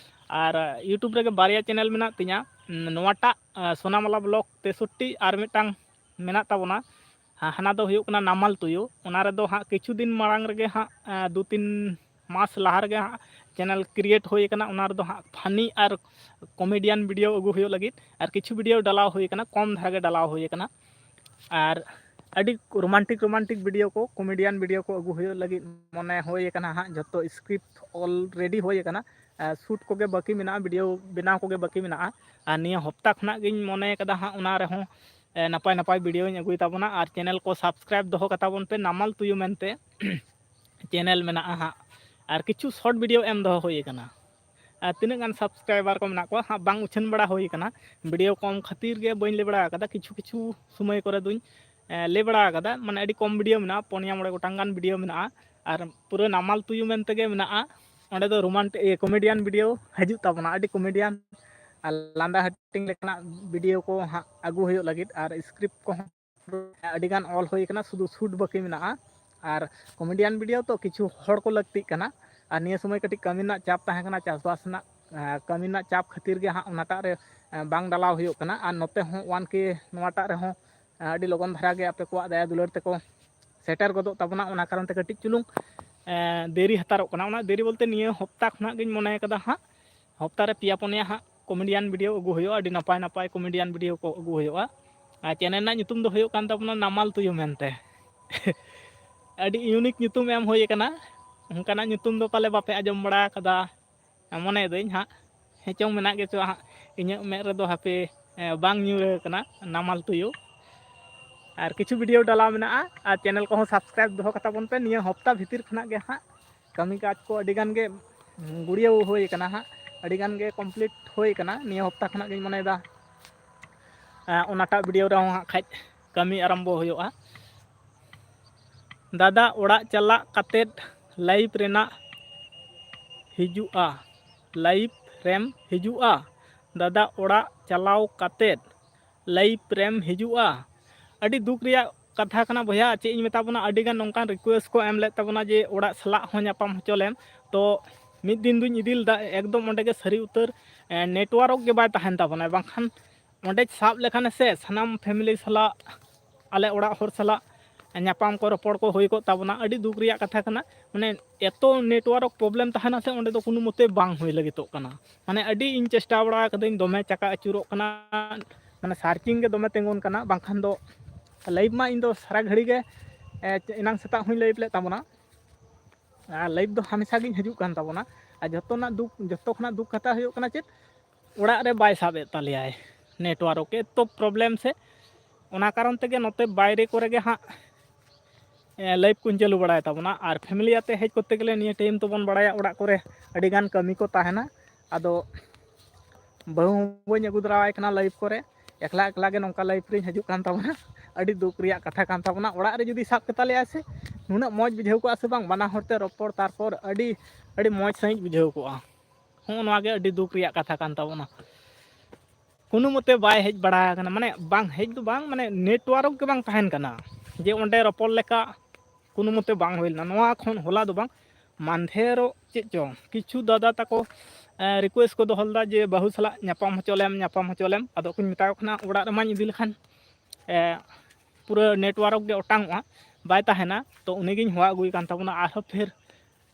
ᱟᱨ YouTube ᱨᱮᱜᱮ ᱵᱟᱨᱭᱟ channel ᱢᱮᱱᱟᱜ ᱛᱤᱧᱟ, ᱱᱚᱣᱟᱴᱟᱜ, ᱟᱸ, ᱥᱳᱱᱟᱢᱟᱞᱟ vlog ᱛᱮᱥᱚᱴᱴᱤ, ᱟᱨ ᱢᱤᱫᱴᱟᱝ ᱢᱮᱱᱟᱜ ᱛᱟᱵᱚᱱᱟ, ᱦᱟ-, ᱦᱟᱱᱟ ᱫᱚ ᱦᱩᱭᱩᱜ ᱠᱟᱱᱟ ᱱᱟᱢᱟᱞ ᱛᱩᱭᱩ᱾ ᱚᱱᱟ ᱨᱮᱫᱚ ᱦᱟᱸᱜ ᱠᱤᱪᱷᱩ ᱫᱤᱱ ᱢᱟᱲᱟᱝ ᱨᱮᱜᱮ ᱦᱟᱸᱜ, ᱟᱸ, ᱫᱩ ᱛᱤᱱ ᱢᱟᱥ ᱞᱟᱦᱟ ᱨᱮᱜᱮ ᱦᱟᱸᱜ channel create ᱦᱩᱭ ᱟᱠᱟᱱᱟ᱾ ᱚᱱᱟ ᱨᱮᱫᱚ ᱦᱟᱸᱜ funny ᱟᱨ comedian video ᱟᱹᱜᱩ ᱦᱩᱭᱩᱜ ᱞᱟᱹᱜᱤᱫ ᱟᱨ ᱠᱤᱪᱷᱩ video ᱰᱟᱞᱟᱣ ᱦᱩᱭ ᱟᱠᱟᱱᱟ, ᱠᱚᱢ ᱫᱷᱟᱨᱟ ᱜᱮ ᱰᱟᱞᱟᱣ ᱦᱩᱭ ᱟᱠᱟᱱᱟ᱾ ᱟᱨ ᱟᱹᱰᱤ romantic, romantic video ᱠᱚ, comedian video ᱠᱚ ᱟᱹᱜᱩ ᱦᱩᱭᱩᱜ ᱞᱟᱹᱜᱤᱫ ᱢᱚᱱᱮ ᱦᱩᱭ ᱟᱠᱟᱱᱟ ᱦᱟᱸᱜ᱾ ᱡᱷᱚᱛᱚ script already ᱦᱩᱭ ᱟᱠᱟᱱᱟ᱾ ᱟᱨ shoot ᱠᱚᱜᱮ ᱵᱟᱹᱠᱤ ᱢᱮᱱᱟᱜᱼᱟ, video ᱵᱮᱱᱟᱣ ᱠᱚᱜᱮ ᱵᱟᱹᱠᱤ ᱢᱮᱱᱟᱜᱼᱟ᱾ ᱟᱨ ᱱᱤᱭᱟᱹ ᱦᱚᱯᱛᱟ ᱠᱷᱚᱱᱟᱜ ᱜᱤᱧ ᱢᱚᱱᱮ ᱠᱟᱫᱟ ᱦᱟᱸᱜ, ᱚᱱᱟ ᱨᱮᱦᱚᱸ, ᱮ, ᱱᱟᱯᱟᱭ ᱱᱟᱯᱟᱭ videoᱧ ᱟᱹᱜᱩᱭ ᱛᱟᱵᱚᱱᱟ᱾ ᱟᱨ channel ᱠᱚ subscribe ᱫᱚᱦᱚ ᱠᱟᱛᱟ ᱵᱚᱱ ᱯᱮ, ᱱᱟᱢᱟᱞ ᱛᱩᱭᱩ ᱢᱮᱱᱛᱮ᱾ ᱪᱮᱱᱮᱞ ᱢᱮᱱᱟᱜᱼᱟ ᱦᱟᱸᱜ, ᱟᱨ ᱠᱤᱪᱷᱩ ᱥᱚᱨᱴ ᱵᱷᱤᱰᱤᱭᱳ ᱮᱢ ᱫᱚᱦᱚ ᱦᱩᱭ ᱟᱠᱟᱱᱟ᱾ ᱟᱨ ᱛᱤᱱᱟᱹᱜ ᱜᱟᱱ ᱥᱟᱵᱥᱠᱨᱟᱭᱵᱟᱨ ᱠᱚ ᱢᱮᱱᱟᱜ ᱠᱚᱣᱟ ᱦᱟᱸᱜ, ᱵᱟᱝ ᱩᱪᱷᱟᱹᱱ ᱵᱟᱲᱟ ᱦᱩᱭ ᱟᱠᱟᱱᱟ, ᱵᱷᱤᱰᱤᱭᱳ ᱠᱚᱢ ᱠᱷᱟᱹᱛᱤᱨ ᱜᱮ ᱵᱟᱹᱧ ᱞᱟᱹᱭ ᱵᱟᱲᱟ ᱟᱠᱟᱫᱟ᱾ ᱠᱤᱪᱷᱩ ᱠᱤᱪᱷᱩ ᱥᱚᱢᱚᱭ ᱠᱚᱨᱮ ᱫᱚᱧ ᱮ, ᱞᱟᱹᱭ ᱵᱟᱲᱟ ᱟᱠᱟᱫᱟ, ᱢᱟᱱᱮ ᱟᱹᱰᱤ ᱠᱚᱢ ᱵᱷᱤᱰᱤᱭᱳ ᱢᱮᱱᱟᱜᱼᱟ, ᱯᱩᱱᱭᱟ ᱢᱚᱬᱮ ᱜᱚᱴᱟᱝ ᱜᱟᱱ ᱵᱷᱤᱰᱤᱭᱳ ᱢᱮᱱᱟᱜᱼᱟ᱾ ᱟᱨ ᱯᱩᱨᱟᱹ ᱱᱟᱢᱟᱞ ᱛᱩᱭᱩ ᱢᱮᱱᱛᱮ ᱜᱮ ᱢᱮᱱᱟᱜᱼᱟ᱾ ᱚᱸᱰᱮ ᱫᱚ ᱨᱳᱢᱟᱱᱴᱤᱠ, ᱤᱭᱟᱹ, ᱠᱚᱢᱮᱰᱤᱭᱟᱱ ᱵᱷᱤᱰᱤᱭᱳ ᱦᱤᱡᱩᱜ ᱛᱟᱵᱚᱱᱟ, ᱟᱹᱰᱤ ᱠᱚᱢᱮᱰᱤᱭᱟᱱ ᱟᱨ ᱞᱟᱸᱫᱟ ᱦᱟᱹᱴᱤᱧ ᱞᱮᱠᱟᱱᱟᱜ ᱵᱷᱤᱰᱤᱭᱳ ᱠᱚ ᱦᱟᱸᱜ ᱟᱹᱜᱩ ᱦᱩᱭᱩᱜ ᱞᱟᱹᱜᱤᱫ᱾ ᱟᱨ ᱥᱠᱨᱤᱯᱴ ᱠᱚᱦᱚᱸ ᱟᱹᱰᱤ ᱜᱟᱱ ᱚᱞ ᱦᱩᱭ ᱠᱟᱱᱟ, ᱥᱩᱫᱷᱩ ᱥᱩᱴ ᱵᱟᱹᱠᱤ ᱢᱮᱱᱟᱜᱼᱟ᱾ ᱟᱨ ᱠᱚᱢᱮᱰᱤᱭᱟᱱ ᱵᱷᱤᱰᱤᱭᱳ ᱛᱚ ᱠᱤᱪᱷᱩ ᱦᱚᱲ ᱠᱚ ᱞᱟᱹᱠᱛᱤᱜ ᱠᱟᱱᱟ, ᱟᱨ ᱱᱤᱭᱟᱹ ᱥᱚᱢᱚᱭ ᱠᱟᱹᱴᱤᱡ ᱠᱟᱹᱢᱤ ᱨᱮᱱᱟᱜ ᱪᱟᱯ ᱛᱟᱦᱮᱸ ᱠᱟᱱᱟ, ᱪᱟᱥᱵᱟᱥ ᱨᱮᱱᱟᱜ, ᱮ, ᱠᱟᱹᱢᱤ ᱨᱮᱱᱟᱜ ᱪᱟᱯ ᱠᱷᱟᱹᱛᱤᱨ ᱜᱮ ᱦᱟᱸᱜ ᱚᱱᱟᱴᱟᱜ ᱨᱮ, ᱮ, ᱵᱟᱝ ᱰᱟᱞᱟᱣ ᱦᱩᱭᱩᱜ ᱠᱟᱱᱟ᱾ ᱟᱨ ᱱᱚᱛᱮ ᱦᱚᱸ ᱚᱣᱟᱱ ᱠᱮ ᱱᱚᱣᱟᱴᱟᱜ ᱨᱮᱦᱚᱸ, ᱮ, ᱟᱹᱰᱤ ᱞᱚᱜᱚᱱ ᱫᱷᱟᱨᱟ ᱜᱮ ᱟᱯᱮ ᱠᱚᱣᱟᱜ ᱫᱟᱭᱟ ᱫᱩᱞᱟᱹᱲ ᱛᱮᱠᱚ ᱥᱮᱴᱮᱨ ᱜᱚᱫᱚᱜ ᱛᱟᱵᱚᱱᱟ᱾ ᱚᱱᱟ ᱠᱟᱨᱚᱱ ᱛᱮ ᱠᱟᱹᱴᱤᱡ ᱪᱩᱞᱩᱝ, ᱮ, ᱫᱮᱨᱤ ᱦᱟᱛᱟᱨᱚᱜ ᱠᱟᱱᱟ᱾ ᱚᱱᱟ ᱫᱮᱨᱤ ᱵᱚᱞᱛᱮ ᱱᱤᱭᱟᱹ ᱦᱚᱯᱛᱟ ᱠᱷᱚᱱᱟᱜ ᱜᱤᱧ ᱢᱚᱱᱮ ᱠᱟᱫᱟ ᱦᱟᱸᱜ, ᱦᱚᱯᱛᱟ ᱨᱮ ᱯᱮᱭᱟ ᱯᱩᱱᱭᱟ ᱦᱟᱸᱜ ᱠᱚᱢᱮᱰᱤᱭᱟᱱ ᱵᱷᱤᱰᱤᱭᱳ ᱟᱹᱜᱩ ᱦᱩᱭᱩᱜᱼᱟ, ᱟᱹᱰᱤ ᱱᱟᱯᱟᱭ ᱱᱟᱯᱟᱭ ᱠᱚᱢᱮᱰᱤᱭᱟᱱ ᱵᱷᱤᱰᱤᱭᱳ ᱠᱚ ᱟᱹᱜᱩ ᱦᱩᱭᱩᱜᱼᱟ᱾ ᱟᱨ ᱪᱮᱱᱮᱞ ᱨᱮᱱᱟᱜ ᱧᱩᱛᱩᱢ ᱫᱚ ᱦᱩᱭᱩᱜ ᱠᱟᱱ ᱛᱟᱵᱚᱱᱟ ᱱᱟᱢᱟᱞ ᱛᱩᱭᱩ ᱢᱮᱱᱛᱮ᱾ ᱟᱹᱰᱤ ᱤᱭᱩᱱᱤᱠ ᱧᱩᱛᱩᱢ ᱮᱢ ᱦᱩᱭ ᱟᱠᱟᱱᱟ, ᱚᱱᱠᱟᱱᱟᱜ ᱧᱩᱛᱩᱢ ᱫᱚ ᱯᱟᱞᱮ ᱵᱟᱯᱮ ᱟᱸᱡᱚᱢ ᱵᱟᱲᱟ ᱟᱠᱟᱫᱟ᱾ ᱢᱚᱱᱮᱭᱮᱫᱟᱹᱧ ᱦᱟᱸᱜ, ᱦᱮᱸ ᱪᱚᱝ ᱢᱮᱱᱟᱜ ᱜᱮᱪᱚ ᱦᱟᱸᱜ, ᱤᱧᱟᱹᱜ ᱢᱮᱫ ᱨᱮᱫᱚ ᱦᱟᱯᱮ, ᱮ, ᱵᱟᱝ ᱧᱩᱨ ᱟᱠᱟᱱᱟ ᱱᱟᱢᱟᱞ ᱛᱩᱭᱩ᱾ ᱟᱨ ᱠᱤᱪᱷᱩ ᱵᱷᱤᱰᱤᱭᱳ ᱰᱟᱞᱟᱣ ᱢᱮᱱᱟᱜᱼᱟ, ᱟᱨ ᱪᱮᱱᱮᱞ ᱠᱚᱦᱚᱸ ᱥᱟᱵᱥᱠᱨᱟᱭᱤᱵ ᱫᱚᱦᱚ ᱠᱟᱛᱟ ᱵᱚᱱ ᱯᱮ᱾ ᱱᱤᱭᱟᱹ ᱦᱚᱯᱛᱟ ᱵᱷᱤᱛᱤᱨ ᱠᱷᱚᱱᱟᱜ ᱜᱮ ᱦᱟᱸᱜ ᱠᱟᱹᱢᱤ ᱠᱟᱡᱽ ᱠᱚ ᱟᱹᱰᱤ ᱜᱟᱱ ᱜᱮ ᱜᱩᱲᱭᱟᱹᱣ ᱦᱩᱭ ᱟᱠᱟᱱᱟ ᱦᱟᱸᱜ, ᱟᱹᱰᱤ ᱜᱟᱱ ᱜᱮ ᱠᱚᱢᱯᱞᱤᱴ ᱦᱩᱭ ᱟᱠᱟᱱᱟ᱾ ᱱᱤᱭᱟᱹ ᱦᱚᱯᱛᱟ ᱠᱷᱚᱱᱟᱜ ᱜᱤᱧ ᱢᱚᱱᱮᱭᱮᱫᱟ, ᱮ, ᱚᱱᱟᱴᱟᱜ ᱵᱷᱤᱰᱤᱭᱳ ᱨᱮᱦᱚᱸ ᱦᱟᱸᱜ ᱠᱷᱟᱡ ᱠᱟᱹᱢᱤ ᱟᱨᱟᱢᱵᱚ ᱦᱩᱭᱩᱜᱼᱟ᱾ ᱫᱟᱫᱟ, ᱚᱲᱟᱜ ᱪᱟᱞᱟᱜ ᱠᱟᱛᱮᱫ ᱞᱟᱭᱤᱵᱷ ᱨᱮᱱᱟᱜ ᱦᱤᱡᱩᱜᱼᱟ, ᱞᱟᱭᱤᱵᱷ ᱨᱮᱢ ᱦᱤᱡᱩᱜᱼᱟ? ᱫᱟᱫᱟ, ᱚᱲᱟᱜ ᱪᱟᱞᱟᱣ ᱠᱟᱛᱮᱫ ᱞᱟᱭᱤᱵᱷ ᱨᱮᱢ ᱦᱤᱡᱩᱜᱼᱟ? ᱟᱹᱰᱤ ᱫᱩᱠ ᱨᱮᱭᱟᱜ ᱠᱟᱛᱷᱟ ᱠᱟᱱᱟ ᱵᱚᱭᱦᱟ, ᱪᱮᱫ ᱤᱧ ᱢᱮᱛᱟ ᱵᱚᱱᱟ, ᱟᱹᱰᱤ ᱜᱟᱱ ᱱᱚᱝᱠᱟᱱ ᱨᱤᱠᱩᱭᱮᱥᱴ ᱠᱚ ᱮᱢ ᱞᱮᱫ ᱛᱟᱵᱚᱱᱟ ᱡᱮ ᱚᱲᱟᱜ ᱥᱟᱞᱟᱜ ᱦᱚᱸ ᱧᱟᱯᱟᱢ ᱦᱚᱪᱚ ᱞᱮᱢ᱾ ᱛᱚ ᱢᱤᱫ ᱫᱤᱱ ᱫᱩᱧ ᱤᱫᱤ ᱞᱮᱫᱟ, ᱮᱠᱫᱚᱢ ᱚᱸᱰᱮ ᱜᱮ ᱥᱟᱹᱨᱤ ᱩᱛᱟᱹᱨ, ᱮ, ᱱᱮᱴᱣᱟᱨᱠ ᱜᱮ ᱵᱟᱭ ᱛᱟᱦᱮᱱ ᱛᱟᱵᱚᱱᱟ, ᱵᱟᱝᱠᱷᱟᱱ ᱚᱸᱰᱮ ᱥᱟᱵ ᱞᱮᱠᱷᱟᱱ ᱥᱮ ᱥᱟᱱᱟᱢ ᱯᱷᱮᱢᱤᱞᱤ ᱥᱟᱞᱟᱜ, ᱟᱞᱮ ᱚᱲᱟᱜ ᱦᱚᱲ ᱥᱟᱞᱟᱜ ᱧᱟᱯᱟᱢ ᱠᱚ, ᱨᱚᱯᱚᱲ ᱠᱚ ᱦᱩᱭ ᱠᱚᱜ ᱛᱟᱵᱚᱱᱟ᱾ ᱟᱹᱰᱤ ᱫᱩᱠ ᱨᱮᱭᱟᱜ ᱠᱟᱛᱷᱟ ᱠᱟᱱᱟ, ᱢᱟᱱᱮ ᱮᱛᱚ ᱱᱮᱴᱣᱟᱨᱠ ᱯᱨᱚᱵᱞᱮᱢ ᱛᱟᱦᱮᱱᱟ ᱥᱮ, ᱚᱸᱰᱮ ᱫᱚ ᱠᱳᱱᱳ ᱢᱚᱛᱮ ᱵᱟᱝ ᱦᱩᱭ ᱞᱟᱹᱜᱤᱫᱚᱜ ᱠᱟᱱᱟ᱾ ᱢᱟᱱᱮ ᱟᱹᱰᱤ ᱤᱧ ᱪᱮᱥᱴᱟ ᱵᱟᱲᱟ ᱠᱟᱹᱫᱟᱹᱧ, ᱫᱚᱢᱮ ᱪᱟᱠᱟ ᱟᱹᱪᱩᱨᱚᱜ ᱠᱟᱱᱟ, ᱢᱟᱱᱮ ᱥᱟᱨᱪᱤᱝ ᱜᱮ ᱫᱚᱢᱮ ᱛᱤᱸᱜᱩᱱ ᱠᱟᱱᱟ, ᱵᱟᱝᱠᱷᱟᱱ ᱫᱚ ᱞᱟᱭᱤᱵᱷ ᱢᱟ ᱤᱧ ᱫᱚ ᱥᱟᱨᱟ ᱜᱷᱟᱹᱲᱤ ᱜᱮ, ᱮ, ᱮᱱᱟᱝ ᱥᱮᱛᱟᱜ ᱦᱚᱸᱧ ᱞᱟᱭᱤᱵᱷ ᱞᱮᱫ ᱛᱟᱵᱚᱱᱟ, ᱟᱨ ᱞᱟᱭᱤᱵᱷ ᱫᱚ ᱦᱟᱢᱮᱥᱟ ᱜᱤᱧ ᱦᱤᱡᱩᱜ ᱠᱟᱱ ᱛᱟᱵᱚᱱᱟ᱾ ᱟᱨ ᱡᱚᱛᱚ ᱨᱮᱱᱟᱜ ᱫᱩᱠ, ᱡᱚᱛᱚ ᱠᱷᱚᱱᱟᱜ ᱫᱩᱠ ᱠᱟᱛᱷᱟ ᱦᱩᱭᱩᱜ ᱠᱟᱱᱟ ᱪᱮᱫ, ᱚᱲᱟᱜ ᱨᱮ ᱵᱟᱭ ᱥᱟᱵ ᱮᱫ ᱛᱟᱞᱮᱭᱟᱭ ᱱᱮᱴᱣᱟᱨᱠ, ᱮᱛᱚ ᱯᱨᱚᱵᱞᱮᱢ ᱥᱮ᱾ ᱚᱱᱟ ᱠᱟᱨᱚᱱ ᱛᱮᱜᱮ ᱱᱚᱛᱮ ᱵᱟᱭᱨᱮ ᱠᱚᱨᱮ ᱜᱮ ᱦᱟᱸᱜ ᱞᱟᱭᱤᱵᱷ ᱠᱚᱧ ᱪᱟᱹᱞᱩ ᱵᱟᱲᱟᱭ ᱛᱟᱵᱚᱱᱟ᱾ ᱟᱨ ᱯᱷᱮᱢᱤᱞᱤ ᱟᱛᱮ ᱦᱮᱡ ᱠᱚᱨᱛᱮ ᱜᱮᱞᱮ ᱱᱤᱭᱟᱹ ᱴᱟᱭᱤᱢ ᱛᱚᱵᱚᱱ ᱵᱟᱲᱟᱭᱟ ᱚᱲᱟᱜ ᱠᱚᱨᱮ ᱟᱹᱰᱤ ᱜᱟᱱ ᱠᱟᱹᱢᱤ ᱠᱚ ᱛᱟᱦᱮᱱᱟ, ᱟᱫᱚ ᱵᱟᱹᱦᱩ ᱦᱚᱸ ᱵᱟᱹᱧ ᱟᱹᱜᱩ ᱫᱟᱨᱟᱣᱟᱭ ᱠᱟᱱᱟ ᱞᱟᱭᱤᱵᱷ ᱠᱚᱨᱮ, ᱮᱠᱞᱟ ᱮᱠᱞᱟ ᱜᱮ ᱱᱚᱝᱠᱟ ᱞᱟᱭᱤᱵᱷ ᱨᱤᱧ ᱦᱤᱡᱩᱜ ᱠᱟᱱ ᱛᱟᱵᱚᱱᱟ᱾ ᱟᱹᱰᱤ ᱫᱩᱠ ᱨᱮᱭᱟᱜ ᱠᱟᱛᱷᱟ ᱠᱟᱱ ᱛᱟᱵᱚᱱᱟ᱾ ᱚᱲᱟᱜ ᱨᱮ ᱡᱩᱫᱤ ᱥᱟᱵ ᱠᱮᱛᱟ ᱞᱮᱭᱟᱭ ᱥᱮ, ᱱᱩᱱᱟᱹᱜ ᱢᱚᱡᱽ ᱵᱩᱡᱷᱟᱹᱣ ᱠᱚᱜᱼᱟ ᱥᱮ ᱵᱟᱝ, ᱵᱟᱱᱟ ᱦᱚᱲ ᱛᱮ ᱨᱚᱯᱚᱲ, ᱛᱟᱨᱯᱚᱨ ᱟᱹᱰᱤ ᱟᱹᱰᱤ ᱢᱚᱡᱽ ᱥᱟᱺᱦᱤᱡ ᱵᱩᱡᱷᱟᱹᱣ ᱠᱚᱜᱼᱟ᱾ ᱦᱚᱸᱜᱼᱚ ᱱᱚᱣᱟ ᱜᱮ ᱟᱹᱰᱤ ᱫᱩᱠ ᱨᱮᱭᱟᱜ ᱠᱟᱛᱷᱟ ᱠᱟᱱ ᱛᱟᱵᱚᱱᱟ᱾ ᱠᱳᱱᱳ ᱢᱚᱛᱮ ᱵᱟᱭ ᱦᱮᱡ ᱵᱟᱲᱟ ᱟᱠᱟᱱᱟ, ᱢᱟᱱᱮ ᱵᱟᱝ ᱦᱮᱡ ᱫᱚ ᱵᱟᱝ, ᱢᱟᱱᱮ ᱱᱮᱴᱣᱟᱨᱠ ᱜᱮ ᱵᱟᱝ ᱛᱟᱦᱮᱱ ᱠᱟᱱᱟ ᱡᱮ ᱚᱸᱰᱮ ᱨᱚᱯᱚᱲ ᱞᱮᱠᱟ ᱠᱳᱱᱳ ᱢᱚᱛᱮ ᱵᱟᱝ ᱦᱩᱭ ᱞᱮᱱᱟ᱾ ᱱᱚᱣᱟ ᱠᱷᱚᱱ ᱦᱚᱞᱟ ᱫᱚ ᱵᱟᱝ, ᱢᱟᱱᱫᱷᱮᱨᱚᱜ ᱪᱮᱫ ᱪᱚᱝ ᱠᱤᱪᱷᱩ ᱫᱟᱫᱟ ᱛᱟᱠᱚ ᱨᱤᱠᱩᱭᱮᱥᱴ ᱠᱚ ᱫᱚᱦᱚ ᱞᱮᱫᱟ ᱡᱮ ᱵᱟᱹᱦᱩ ᱥᱟᱞᱟᱜ ᱧᱟᱯᱟᱢ ᱦᱚᱪᱚ ᱞᱮᱢ, ᱧᱟᱯᱟᱢ ᱦᱚᱪᱚ ᱞᱮᱢ᱾ ᱟᱫᱚ ᱠᱚᱧ ᱢᱮᱛᱟ ᱠᱚ ᱠᱟᱱᱟ ᱚᱲᱟᱜ ᱨᱮᱢᱟᱧ ᱤᱫᱤ ᱞᱮᱠᱷᱟᱱ ᱮ, ᱯᱩᱨᱟᱹ ᱱᱮᱴᱣᱟᱨᱠ ᱜᱮ ᱚᱴᱟᱝᱚᱜᱼᱟ, ᱵᱟᱭ ᱛᱟᱦᱮᱱᱟ᱾ ᱛᱚ ᱩᱱᱤᱜᱤᱧ ᱦᱚᱦᱚ ᱟᱹᱜᱩᱭᱮ ᱠᱟᱱ ᱛᱟᱵᱚᱱᱟ᱾ ᱟᱨᱦᱚᱸ ᱯᱷᱮᱨ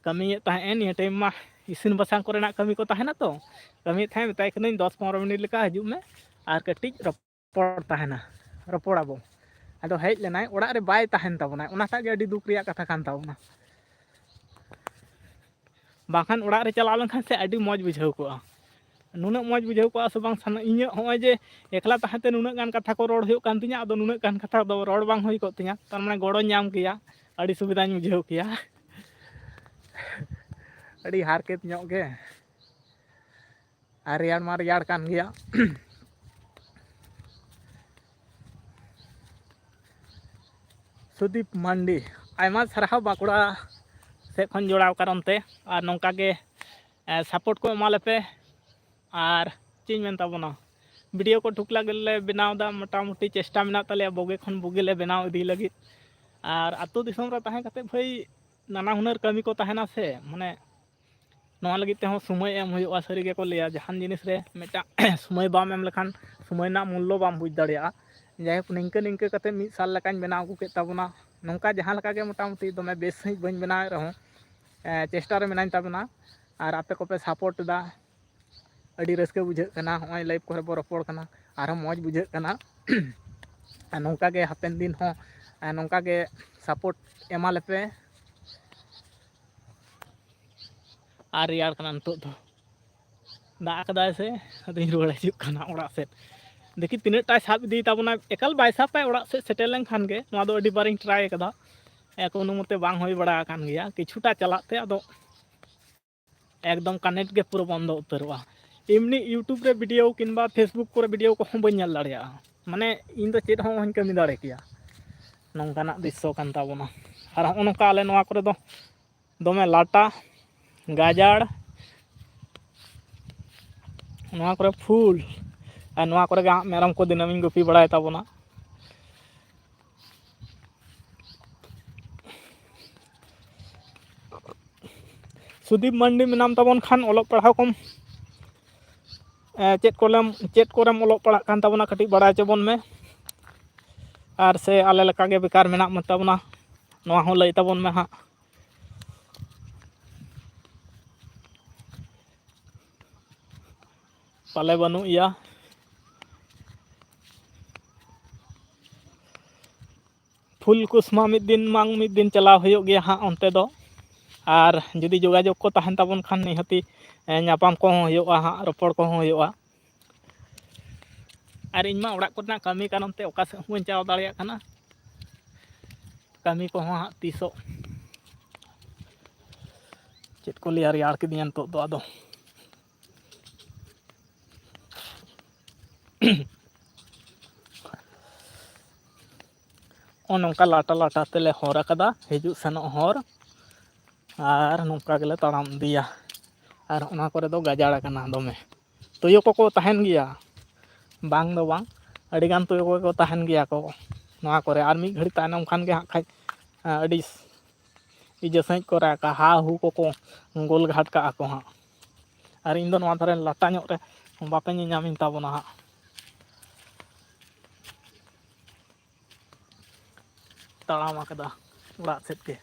ᱠᱟᱹᱢᱤᱭᱮᱫ ᱛᱟᱦᱮᱸᱫ ᱮ, ᱱᱤᱭᱟᱹ ᱴᱟᱭᱤᱢ ᱢᱟ ᱤᱥᱤᱱ ᱵᱟᱥᱟᱝ ᱠᱚᱨᱮᱱᱟᱜ ᱠᱟᱹᱢᱤ ᱠᱚ ᱛᱟᱦᱮᱱᱟ᱾ ᱛᱚ ᱠᱟᱹᱢᱤᱭᱮᱫ ᱛᱟᱦᱮᱸᱫ, ᱢᱮᱛᱟᱭ ᱠᱟᱹᱱᱟᱹᱧ ᱫᱚᱥ ᱯᱚᱱᱨᱚ ᱢᱤᱱᱤᱴ ᱞᱮᱠᱟ ᱦᱤᱡᱩᱜ ᱢᱮ ᱟᱨ ᱠᱟᱹᱴᱤᱡ ᱨᱚᱯᱚᱲ ᱛᱟᱦᱮᱱᱟ, ᱨᱚᱯᱚᱲᱟᱵᱚ᱾ ᱟᱫᱚ ᱦᱮᱡ ᱞᱮᱱᱟᱭ, ᱚᱲᱟᱜ ᱨᱮ ᱵᱟᱭ ᱛᱟᱦᱮᱱ ᱛᱟᱵᱚᱱᱟᱭ, ᱚᱱᱟᱴᱟᱜ ᱜᱮ ᱟᱹᱰᱤ ᱫᱩᱠ ᱨᱮᱭᱟᱜ ᱠᱟᱛᱷᱟ ᱠᱟᱱ ᱛᱟᱵᱚᱱᱟ᱾ ᱵᱟᱝᱠᱷᱟᱱ ᱚᱲᱟᱜ ᱨᱮ ᱪᱟᱞᱟᱣ ᱞᱮᱱᱠᱷᱟᱱ ᱥᱮ ᱟᱹᱰᱤ ᱢᱚᱡᱽ ᱵᱩᱡᱷᱟᱹᱣ ᱠᱚᱜᱼᱟ᱾ ᱱᱩᱱᱟᱹᱜ ᱢᱚᱡᱽ ᱵᱩᱡᱷᱟᱹᱣ ᱠᱚᱜᱼᱟ ᱥᱮ ᱵᱟᱝ ᱥᱟᱱᱟ, ᱤᱧᱟᱹᱜ ᱦᱚᱸᱜᱼᱚᱭ ᱡᱮ ᱮᱠᱞᱟ ᱛᱟᱦᱮᱸ ᱛᱮ ᱱᱩᱱᱟᱹᱜ ᱜᱟᱱ ᱠᱟᱛᱷᱟ ᱠᱚ ᱨᱚᱲ ᱦᱩᱭᱩᱜ ᱠᱟᱱ ᱛᱤᱧᱟᱹ, ᱟᱫᱚ ᱱᱩᱱᱟᱹᱜ ᱜᱟᱱ ᱠᱟᱛᱷᱟ ᱫᱚ ᱨᱚᱲ ᱵᱟᱝ ᱦᱩᱭ ᱠᱚᱜ ᱛᱤᱧᱟᱹ, ᱛᱟᱨ ᱢᱟᱱᱮ ᱜᱚᱲᱚᱧ ᱧᱟᱢ ᱠᱮᱭᱟ, ᱟᱹᱰᱤ ᱥᱩᱵᱤᱫᱷᱟᱧ ᱵᱩᱡᱷᱟᱹᱣ ᱠᱮᱭᱟ᱾ ᱟᱹᱰᱤ ᱦᱟᱨᱠᱮᱛ ᱧᱚᱜ ᱜᱮ᱾ ᱟᱨ ᱨᱮᱭᱟᱲ ᱢᱟ ᱨᱮᱭᱟᱲ ᱠᱟᱱ ᱜᱮᱭᱟ᱾ ᱥᱩᱫᱤᱯ ᱢᱟᱱᱰᱤ, ᱟᱭᱢᱟ ᱥᱟᱨᱦᱟᱣ ᱵᱟᱸᱠᱩᱲᱟ ᱥᱮᱫ ᱠᱷᱚᱱ ᱡᱚᱲᱟᱣ ᱠᱟᱨᱚᱱ ᱛᱮ᱾ ᱟᱨ ᱱᱚᱝᱠᱟ ᱜᱮ, ᱮ, ᱥᱟᱯᱳᱨᱴ ᱠᱚ ᱮᱢᱟ ᱞᱮᱯᱮ᱾ ᱟᱨ ᱪᱮᱫ ᱤᱧ ᱢᱮᱱ ᱛᱟᱵᱚᱱᱟ, ᱵᱷᱤᱰᱤᱭᱳ ᱠᱚ ᱴᱷᱩᱠ ᱞᱟᱜ ᱞᱮ ᱵᱮᱱᱟᱣ ᱮᱫᱟ, ᱢᱚᱴᱟᱢᱩᱴᱤ ᱪᱮᱥᱴᱟ ᱢᱮᱱᱟᱜ ᱛᱟᱞᱮᱭᱟ ᱵᱩᱜᱤ ᱠᱷᱚᱱ ᱵᱩᱜᱤ ᱞᱮ ᱵᱮᱱᱟᱣ ᱤᱫᱤ ᱞᱟᱹᱜᱤᱫ᱾ ᱟᱨ ᱟᱹᱛᱩ ᱫᱤᱥᱚᱢ ᱨᱮ ᱛᱟᱦᱮᱸ ᱠᱟᱛᱮ ᱵᱷᱟᱹᱭ ᱱᱟᱱᱟ ᱦᱩᱱᱟᱹᱨ ᱠᱟᱹᱢᱤ ᱠᱚ ᱛᱟᱦᱮᱱᱟ ᱥᱮ, ᱢᱟᱱᱮ ᱱᱚᱣᱟ ᱞᱟᱹᱜᱤᱫ ᱛᱮᱦᱚᱸ ᱥᱚᱢᱚᱭ ᱮᱢ ᱦᱩᱭᱩᱜᱼᱟ᱾ ᱥᱟᱹᱨᱤ ᱜᱮᱠᱚ ᱞᱟᱹᱭᱟ, ᱡᱟᱦᱟᱱ ᱡᱤᱱᱤᱥ ᱨᱮ ᱢᱤᱫᱴᱟᱝ ᱥᱚᱢᱚᱭ ᱵᱟᱢ ᱮᱢ ᱞᱮᱠᱷᱟᱱ ᱥᱚᱢᱚᱭ ᱨᱮᱱᱟᱜ ᱢᱩᱞᱞᱚ ᱵᱟᱢ ᱵᱩᱡᱽ ᱫᱟᱲᱮᱭᱟᱜᱼᱟ᱾ ᱡᱟᱭᱦᱳᱠ, ᱱᱤᱝᱠᱟᱹ ᱱᱤᱝᱠᱟᱹ ᱠᱟᱛᱮ ᱢᱤᱫ ᱥᱟᱞ ᱞᱮᱠᱟᱧ ᱵᱮᱱᱟᱣ ᱟᱹᱜᱩ ᱠᱮᱫ ᱛᱟᱵᱚᱱᱟ᱾ ᱱᱚᱝᱠᱟ ᱡᱟᱦᱟᱸ ᱞᱮᱠᱟ ᱜᱮ ᱢᱚᱴᱟᱢᱩᱴᱤ ᱫᱚᱢᱮ ᱵᱮᱥ ᱥᱟᱺᱦᱤᱡ ᱵᱟᱹᱧ ᱵᱮᱱᱟᱣᱮᱫ ᱨᱮᱦᱚᱸ, ᱮ, ᱪᱮᱥᱴᱟ ᱨᱮ ᱢᱮᱱᱟᱧ ᱛᱟᱵᱚᱱᱟ᱾ ᱟᱨ ᱟᱯᱮ ᱠᱚᱯᱮ ᱥᱟᱯᱳᱨᱴ ᱮᱫᱟ, ᱟᱹᱰᱤ ᱨᱟᱹᱥᱠᱟᱹ ᱵᱩᱡᱷᱟᱹᱜ ᱠᱟᱱᱟ᱾ ᱦᱚᱸᱜᱼᱚᱭ ᱞᱟᱭᱤᱵᱷ ᱠᱚᱨᱮ ᱵᱚ ᱨᱚᱯᱚᱲ ᱠᱟᱱᱟ, ᱟᱨᱦᱚᱸ ᱢᱚᱡᱽ ᱵᱩᱡᱷᱟᱹᱜ ᱠᱟᱱᱟ᱾ ᱟᱨ ᱱᱚᱝᱠᱟ ᱜᱮ ᱦᱟᱯᱮᱱ ᱫᱤᱱ ᱦᱚᱸ, ᱮ, ᱱᱚᱝᱠᱟ ᱜᱮ ᱥᱟᱯᱳᱨᱴ ᱮᱢᱟ ᱞᱮᱯᱮ᱾ ᱟᱨ ᱨᱮᱭᱟᱲ ᱠᱟᱱᱟ ᱱᱤᱛᱚᱜ ᱫᱚ, ᱫᱟᱜ ᱠᱟᱫᱟᱭ ᱥᱮ᱾ ᱟᱫᱚᱧ ᱨᱩᱣᱟᱹᱲ ᱦᱤᱡᱩᱜ ᱠᱟᱱᱟ ᱚᱲᱟᱜ ᱥᱮᱫ᱾ ᱫᱮᱠᱷᱤ ᱛᱤᱱᱟᱹᱜ ᱴᱟᱭ ᱥᱟᱵ ᱤᱫᱤᱭ ᱛᱟᱵᱚᱱᱟ, ᱮᱠᱟᱞ ᱵᱟᱭ ᱥᱟᱵᱟᱭ ᱚᱲᱟᱜ ᱥᱮᱫ ᱥᱮᱴᱮᱨ ᱞᱮᱱᱠᱷᱟᱱ ᱜᱮ᱾ ᱱᱚᱣᱟ ᱫᱚ ᱟᱹᱰᱤ ᱵᱟᱨᱤᱧ ᱴᱨᱟᱭ ᱠᱟᱫᱟ, ᱠᱳᱱᱳ ᱢᱚᱛᱮ ᱵᱟᱝ ᱦᱩᱭ ᱵᱟᱲᱟ ᱟᱠᱟᱱ ᱜᱮᱭᱟ᱾ ᱠᱤᱪᱷᱩᱴᱟ ᱪᱟᱞᱟᱜ ᱛᱮ ᱟᱫᱚ ᱮᱠᱫᱚᱢ ᱠᱟᱱᱮᱠᱴ ᱜᱮ ᱯᱩᱨᱟᱹ ᱵᱚᱱᱫᱚ ᱩᱛᱟᱹᱨᱚᱜᱼᱟ᱾ ᱮᱢᱱᱤ YouTube ᱨᱮ ᱵᱷᱤᱰᱤᱭᱳ ᱠᱤᱝᱵᱟ Facebook ᱠᱚᱨᱮ ᱵᱷᱤᱰᱤᱭᱳ ᱠᱚᱦᱚᱸ ᱵᱟᱹᱧ ᱧᱮᱞ ᱫᱟᱲᱮᱭᱟᱜᱼᱟ᱾ ᱢᱟᱱᱮ ᱤᱧ ᱫᱚ ᱪᱮᱫ ᱦᱚᱸ ᱚᱦᱚᱧ ᱠᱟᱹᱢᱤ ᱫᱟᱲᱮ ᱠᱮᱭᱟ᱾ ᱱᱚᱝᱠᱟᱱᱟᱜ ᱫᱨᱤᱥᱥᱚ ᱠᱟᱱ ᱛᱟᱵᱚᱱᱟ᱾ ᱟᱨ ᱦᱚᱸᱜᱼᱚ ᱱᱚᱝᱠᱟ ᱟᱞᱮ ᱱᱚᱣᱟ ᱠᱚᱨᱮ ᱫᱚ ᱫᱚᱢᱮ ᱞᱟᱴᱟ, ᱜᱟᱡᱟᱲ, ᱱᱚᱣᱟ ᱠᱚᱨᱮ ᱯᱷᱩᱞ, ᱟᱨ ᱱᱚᱣᱟ ᱠᱚᱨᱮ ᱜᱮ ᱦᱟᱸᱜ ᱢᱮᱨᱚᱢ ᱠᱚ ᱫᱤᱱᱟᱹᱢᱤᱧ ᱜᱩᱯᱤ ᱵᱟᱲᱟᱭ ᱛᱟᱵᱚᱱᱟ᱾ ᱥᱩᱫᱤᱯ ᱢᱟᱱᱰᱤ ᱢᱮᱱᱟᱢ ᱛᱟᱵᱚᱱ ᱠᱷᱟᱱ ᱚᱞᱚᱜ ᱯᱟᱲᱦᱟᱣ ᱠᱚᱢ, ᱮ, ᱪᱮᱫ ᱠᱚᱞᱮᱢ, ᱪᱮᱫ ᱠᱚᱨᱮᱢ ᱚᱞᱚᱜ ᱯᱟᱲᱦᱟᱜ ᱠᱟᱱ ᱛᱟᱵᱚᱱᱟ, ᱠᱟᱹᱴᱤᱡ ᱵᱟᱲᱟᱭ ᱦᱚᱪᱚ ᱵᱚᱱ ᱢᱮ᱾ ᱟᱨ ᱥᱮ ᱟᱞᱮ ᱞᱮᱠᱟᱜᱮ ᱵᱮᱠᱟᱨ ᱢᱮᱱᱟᱜ ᱢᱮ ᱛᱟᱵᱚᱱᱟ, ᱱᱚᱣᱟ ᱦᱚᱸ ᱞᱟᱹᱭ ᱛᱟᱵᱚᱱ ᱢᱮ ᱦᱟᱸᱜ᱾ ᱯᱟᱞᱮ ᱵᱟᱹᱱᱩᱜ ᱮᱭᱟ᱾ ᱯᱷᱩᱞᱠᱩᱥᱢᱟ ᱢᱤᱫ ᱫᱤᱱ ᱵᱟᱝ ᱢᱤᱫ ᱫᱤᱱ ᱪᱟᱞᱟᱣ ᱦᱩᱭᱩᱜ ᱜᱮᱭᱟ ᱦᱟᱸᱜ ᱚᱱᱛᱮ ᱫᱚ᱾ ᱟᱨ ᱡᱩᱫᱤ ᱡᱳᱜᱟᱡᱳᱜᱽ ᱠᱚ ᱛᱟᱦᱮᱱ ᱛᱟᱵᱚᱱ ᱠᱷᱟᱱ ᱱᱤᱦᱟᱹᱛᱤ, ᱮ, ᱧᱟᱯᱟᱢ ᱠᱚᱦᱚᱸ ᱦᱩᱭᱩᱜᱼᱟ ᱦᱟᱸᱜ, ᱨᱚᱯᱚᱲ ᱠᱚᱦᱚᱸ ᱦᱩᱭᱩᱜᱼᱟ᱾ ᱟᱨ ᱤᱧ ᱢᱟ ᱚᱲᱟᱜ ᱠᱚᱨᱮᱱᱟᱜ ᱠᱟᱹᱢᱤ ᱠᱟᱨᱚᱱ ᱛᱮ ᱚᱠᱟ ᱥᱮᱫ ᱦᱚᱸ ᱵᱟᱹᱧ ᱪᱟᱞᱟᱣ ᱫᱟᱲᱮᱭᱟᱜ ᱠᱟᱱᱟ᱾ ᱠᱟᱹᱢᱤ ᱠᱚᱦᱚᱸ ᱦᱟᱸᱜ ᱛᱤᱥᱚᱜ, ᱪᱮᱫ ᱠᱚ ᱞᱟᱹᱭᱟ, ᱨᱮᱭᱟᱲ ᱠᱤᱫᱤᱧᱟ ᱱᱤᱛᱚᱜ ᱫᱚ ᱟᱫᱚ᱾ ᱱᱚᱜᱼᱚ ᱱᱚᱝᱠᱟ ᱞᱟᱴᱟ ᱞᱟᱴᱟ ᱛᱮᱞᱮ ᱦᱚᱨ ᱟᱠᱟᱫᱟ, ᱦᱤᱡᱩᱜ ᱥᱮᱱᱚᱜ ᱦᱚᱨ, ᱟᱨ ᱱᱚᱝᱠᱟ ᱜᱮᱞᱮ ᱛᱟᱲᱟᱢ ᱤᱫᱤᱭᱟ᱾ ᱟᱨ ᱚᱱᱟ ᱠᱚᱨᱮ ᱫᱚ ᱜᱟᱡᱟᱲ ᱟᱠᱟᱱᱟ ᱫᱚᱢᱮ, ᱛᱩᱭᱩ ᱠᱚᱠᱚ ᱛᱟᱦᱮᱱ ᱜᱮᱭᱟ, ᱵᱟᱝ ᱫᱚ ᱵᱟᱝ, ᱟᱹᱰᱤᱜᱟᱱ ᱛᱩᱭᱩ ᱠᱚᱠᱚ ᱛᱟᱦᱮᱱ ᱜᱮᱭᱟ ᱠᱚ ᱱᱚᱣᱟ ᱠᱚᱨᱮ᱾ ᱟᱨ ᱢᱤᱫ ᱜᱷᱟᱹᱲᱤᱡ ᱛᱟᱭᱱᱚᱢ ᱠᱷᱟᱱ ᱜᱮ ᱦᱟᱸᱜ ᱠᱷᱟᱡ, ᱟᱹᱰᱤ ᱤᱭᱟᱹ ᱥᱟᱺᱦᱤᱡ ᱠᱚ ᱨᱟᱜᱟ, ᱦᱟ ᱦᱩ ᱠᱚᱠᱚ ᱜᱳᱞ ᱜᱷᱟᱴ ᱠᱟᱜᱼᱟ ᱠᱚ ᱦᱟᱸᱜ᱾ ᱟᱨ ᱤᱧ ᱫᱚ ᱱᱚᱣᱟ ᱫᱷᱟᱨᱮ ᱞᱟᱴᱟ ᱧᱚᱜ ᱨᱮ, ᱵᱟᱯᱮ ᱧᱮᱧᱟᱢᱤᱧ ᱛᱟᱵᱚᱱᱟ ᱦᱟᱸᱜ᱾ ᱛᱟᱲᱟᱢ ᱟᱠᱟᱫᱟ ᱚᱲᱟᱜ ᱥᱮᱫ ᱜᱮ᱾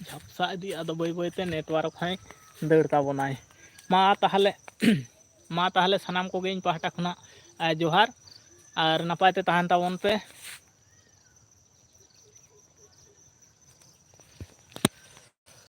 ᱡᱷᱟᱯᱥᱟ ᱤᱫᱤᱜᱼᱟ, ᱟᱫᱚ ᱵᱟᱹᱭ ᱵᱟᱹᱭᱛᱮ ᱱᱮᱴᱣᱟᱨᱠ ᱦᱚᱸᱭ ᱫᱟᱹᱲ ᱛᱟᱵᱚᱱᱟᱭ᱾ ᱢᱟ ᱛᱟᱦᱚᱞᱮ, ᱢᱟ ᱛᱟᱦᱚᱞᱮ ᱥᱟᱱᱟᱢ ᱠᱚᱜᱮ ᱤᱧ ᱯᱟᱦᱴᱟ ᱠᱷᱚᱱᱟᱜ, ᱟ, ᱡᱚᱦᱟᱨ, ᱟᱨ ᱱᱟᱯᱟᱭ ᱛᱮ ᱛᱟᱦᱮᱱ ᱛᱟᱵᱚᱱ ᱯᱮ᱾